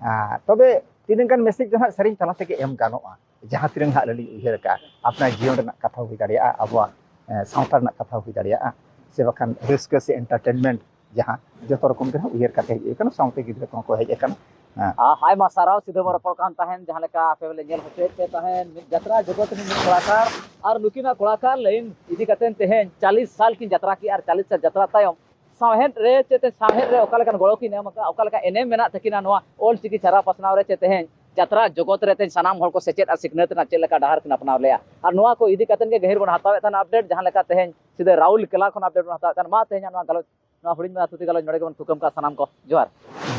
ᱟᱨ ᱛᱚᱵᱮ ᱛᱤᱱᱟᱹᱜ ᱜᱟᱱ ᱢᱮᱥᱮᱡᱽ ᱫᱚ ᱦᱟᱸᱜ ᱥᱮᱨᱮᱧ ᱛᱟᱞᱟ ᱛᱮᱜᱮ ᱮᱢ ᱜᱟᱱᱚᱜᱼᱟ, ᱡᱟᱦᱟᱸ ᱛᱤᱱᱟᱹᱜ ᱦᱟᱸᱜ ᱟᱹᱞᱤᱧ ᱩᱭᱦᱟᱹᱨ ᱟᱠᱟᱫᱼᱟ, ᱟᱯᱱᱟᱨ ᱡᱤᱭᱚᱱ ᱨᱮᱱᱟᱜ ᱠᱟᱛᱷᱟ ᱦᱩᱭ ᱫᱟᱲᱮᱭᱟᱜᱼᱟ, ᱟᱵᱚᱣᱟᱜ, ᱮ, ᱥᱟᱶᱛᱟ ᱨᱮᱱᱟᱜ ᱠᱟᱛᱷᱟ ᱦᱩᱭ ᱫᱟᱲᱮᱭᱟᱜᱼᱟ, ᱥᱮ ᱵᱟᱠᱷᱟᱱ ᱨᱟᱹᱥᱠᱟᱹ ᱥᱮ entertainment, ᱡᱟᱦᱟᱸ ᱡᱚᱛᱚ ᱨᱚᱠᱚᱢ ᱜᱮ ᱦᱟᱸᱜ ᱩᱭᱦᱟᱹᱨ ᱠᱟᱛᱮ ᱦᱮᱡ ᱟᱠᱟᱱᱟ, ᱥᱟᱶᱛᱮ ᱜᱤᱫᱽᱨᱟᱹ ᱠᱚᱦᱚᱸ ᱠᱚ ᱦᱮᱡ ᱟᱠᱟᱱᱟ᱾ ᱦᱮᱸ᱾ ᱟᱨ ᱟᱭᱢᱟ ᱥᱟᱨᱦᱟᱣ, ᱥᱤᱫᱷᱟᱹ ᱵᱚᱱ ᱨᱚᱯᱚᱲ ᱠᱟᱱ ᱛᱟᱦᱮᱸᱱ, ᱡᱟᱦᱟᱸ ᱞᱮᱠᱟ ᱟᱯᱮ ᱦᱚᱸᱞᱮ ᱧᱮᱞ ᱦᱚᱪᱚᱭᱮᱫ ᱯᱮ ᱛᱟᱦᱮᱸᱱ, ᱢᱤᱫ ᱡᱟᱛᱨᱟ ᱡᱚᱜᱚᱛ ᱨᱮᱱ ᱢᱤᱫ ᱠᱚᱞᱟᱠᱟᱨ ᱟᱨ ᱱᱩᱠᱤᱱᱟᱜ ᱠᱚᱞᱟᱠᱟᱨ ᱞᱟᱭᱤᱱ ᱤᱫᱤ ᱠᱟᱛᱮ ᱛᱮᱦᱮᱧ ᱪᱟᱞᱤᱥ ᱥᱟᱞ ᱠᱤᱱ ᱡᱟᱛᱨᱟ ᱠᱮᱜᱼᱟ ᱟᱨ ᱪᱟᱞᱤᱥ ᱥᱟᱞ ᱡᱟᱛᱨᱟ ᱛᱟᱭᱚᱢ ᱥᱟᱶᱦᱮᱫ ᱨᱮ ᱪᱮᱫ ᱥᱟᱶᱦᱮᱫ ᱨᱮ ᱚᱠᱟ ᱞᱮᱠᱟᱱ ᱜᱚᱲᱚ ᱠᱤᱱ ᱮᱢ ᱟᱠᱟᱫᱼᱟ, ᱚᱠᱟ ᱞᱮᱠᱟ ᱮᱱᱮᱢ ᱢᱮᱱᱟᱜ ᱛᱟᱹᱠᱤᱱᱟ ᱱᱚᱣᱟ ᱚᱞ ᱪᱤᱠᱤ ᱪᱷᱟᱨᱟᱣ ᱯᱟᱥᱱᱟᱣ ᱨᱮ, ᱪᱮ ᱛᱮᱦᱮᱧ ᱡᱟᱛᱨᱟ ᱡᱚᱜᱚᱛ ᱨᱮ ᱛᱮᱦᱮᱧ ᱥᱟᱱᱟᱢ ᱦᱚᱲ ᱠᱚ ᱥᱮᱪᱮᱫ ᱟᱨ ᱥᱤᱠᱷᱱᱟᱹᱛ ᱨᱮᱱᱟᱜ ᱪᱮᱫ ᱞᱮᱠᱟ ᱰᱟᱦᱟᱨ ᱠᱤᱱ ᱟᱯᱱᱟᱨ ᱞᱮᱜᱼᱟ᱾ ᱟᱨ ᱱᱚᱣᱟ ᱠᱚ ᱤᱫᱤ ᱠᱟᱛᱮ ᱜᱮ ᱜᱟᱹᱦᱤᱨ ᱵᱚᱱ ᱦᱟᱛᱟᱣᱮᱫ ᱛᱟᱦᱮᱱᱟ update, ᱡᱟᱦᱟᱸ ᱞᱮᱠᱟ ᱛᱮᱦᱮᱧ ᱥᱤᱫᱷᱟᱹ ᱨᱟᱦᱩᱞ ᱠᱮᱞᱟ ᱠᱷᱚᱱ update ᱵᱚᱱ ᱦᱟᱛᱟᱣᱮᱫ ᱛᱟᱦᱮᱱᱟ᱾ ᱢᱟ ᱛᱮᱦᱮᱧᱟᱜ ᱱᱚᱣᱟ ᱜᱟᱞᱚᱪ, ᱱᱚᱣᱟ ᱦᱩᱰᱤᱧ ᱢᱟᱪᱷᱟ ᱛᱷᱩᱛᱤ ᱜᱟᱞᱚᱪ ᱱᱚᱰᱮ ᱜᱮᱵᱚᱱ ᱛᱷᱩᱠᱟᱹᱢ ᱠᱟᱜᱼᱟ᱾ ᱥᱟᱱᱟᱢ ᱠᱚ ᱡᱚᱦᱟᱨ᱾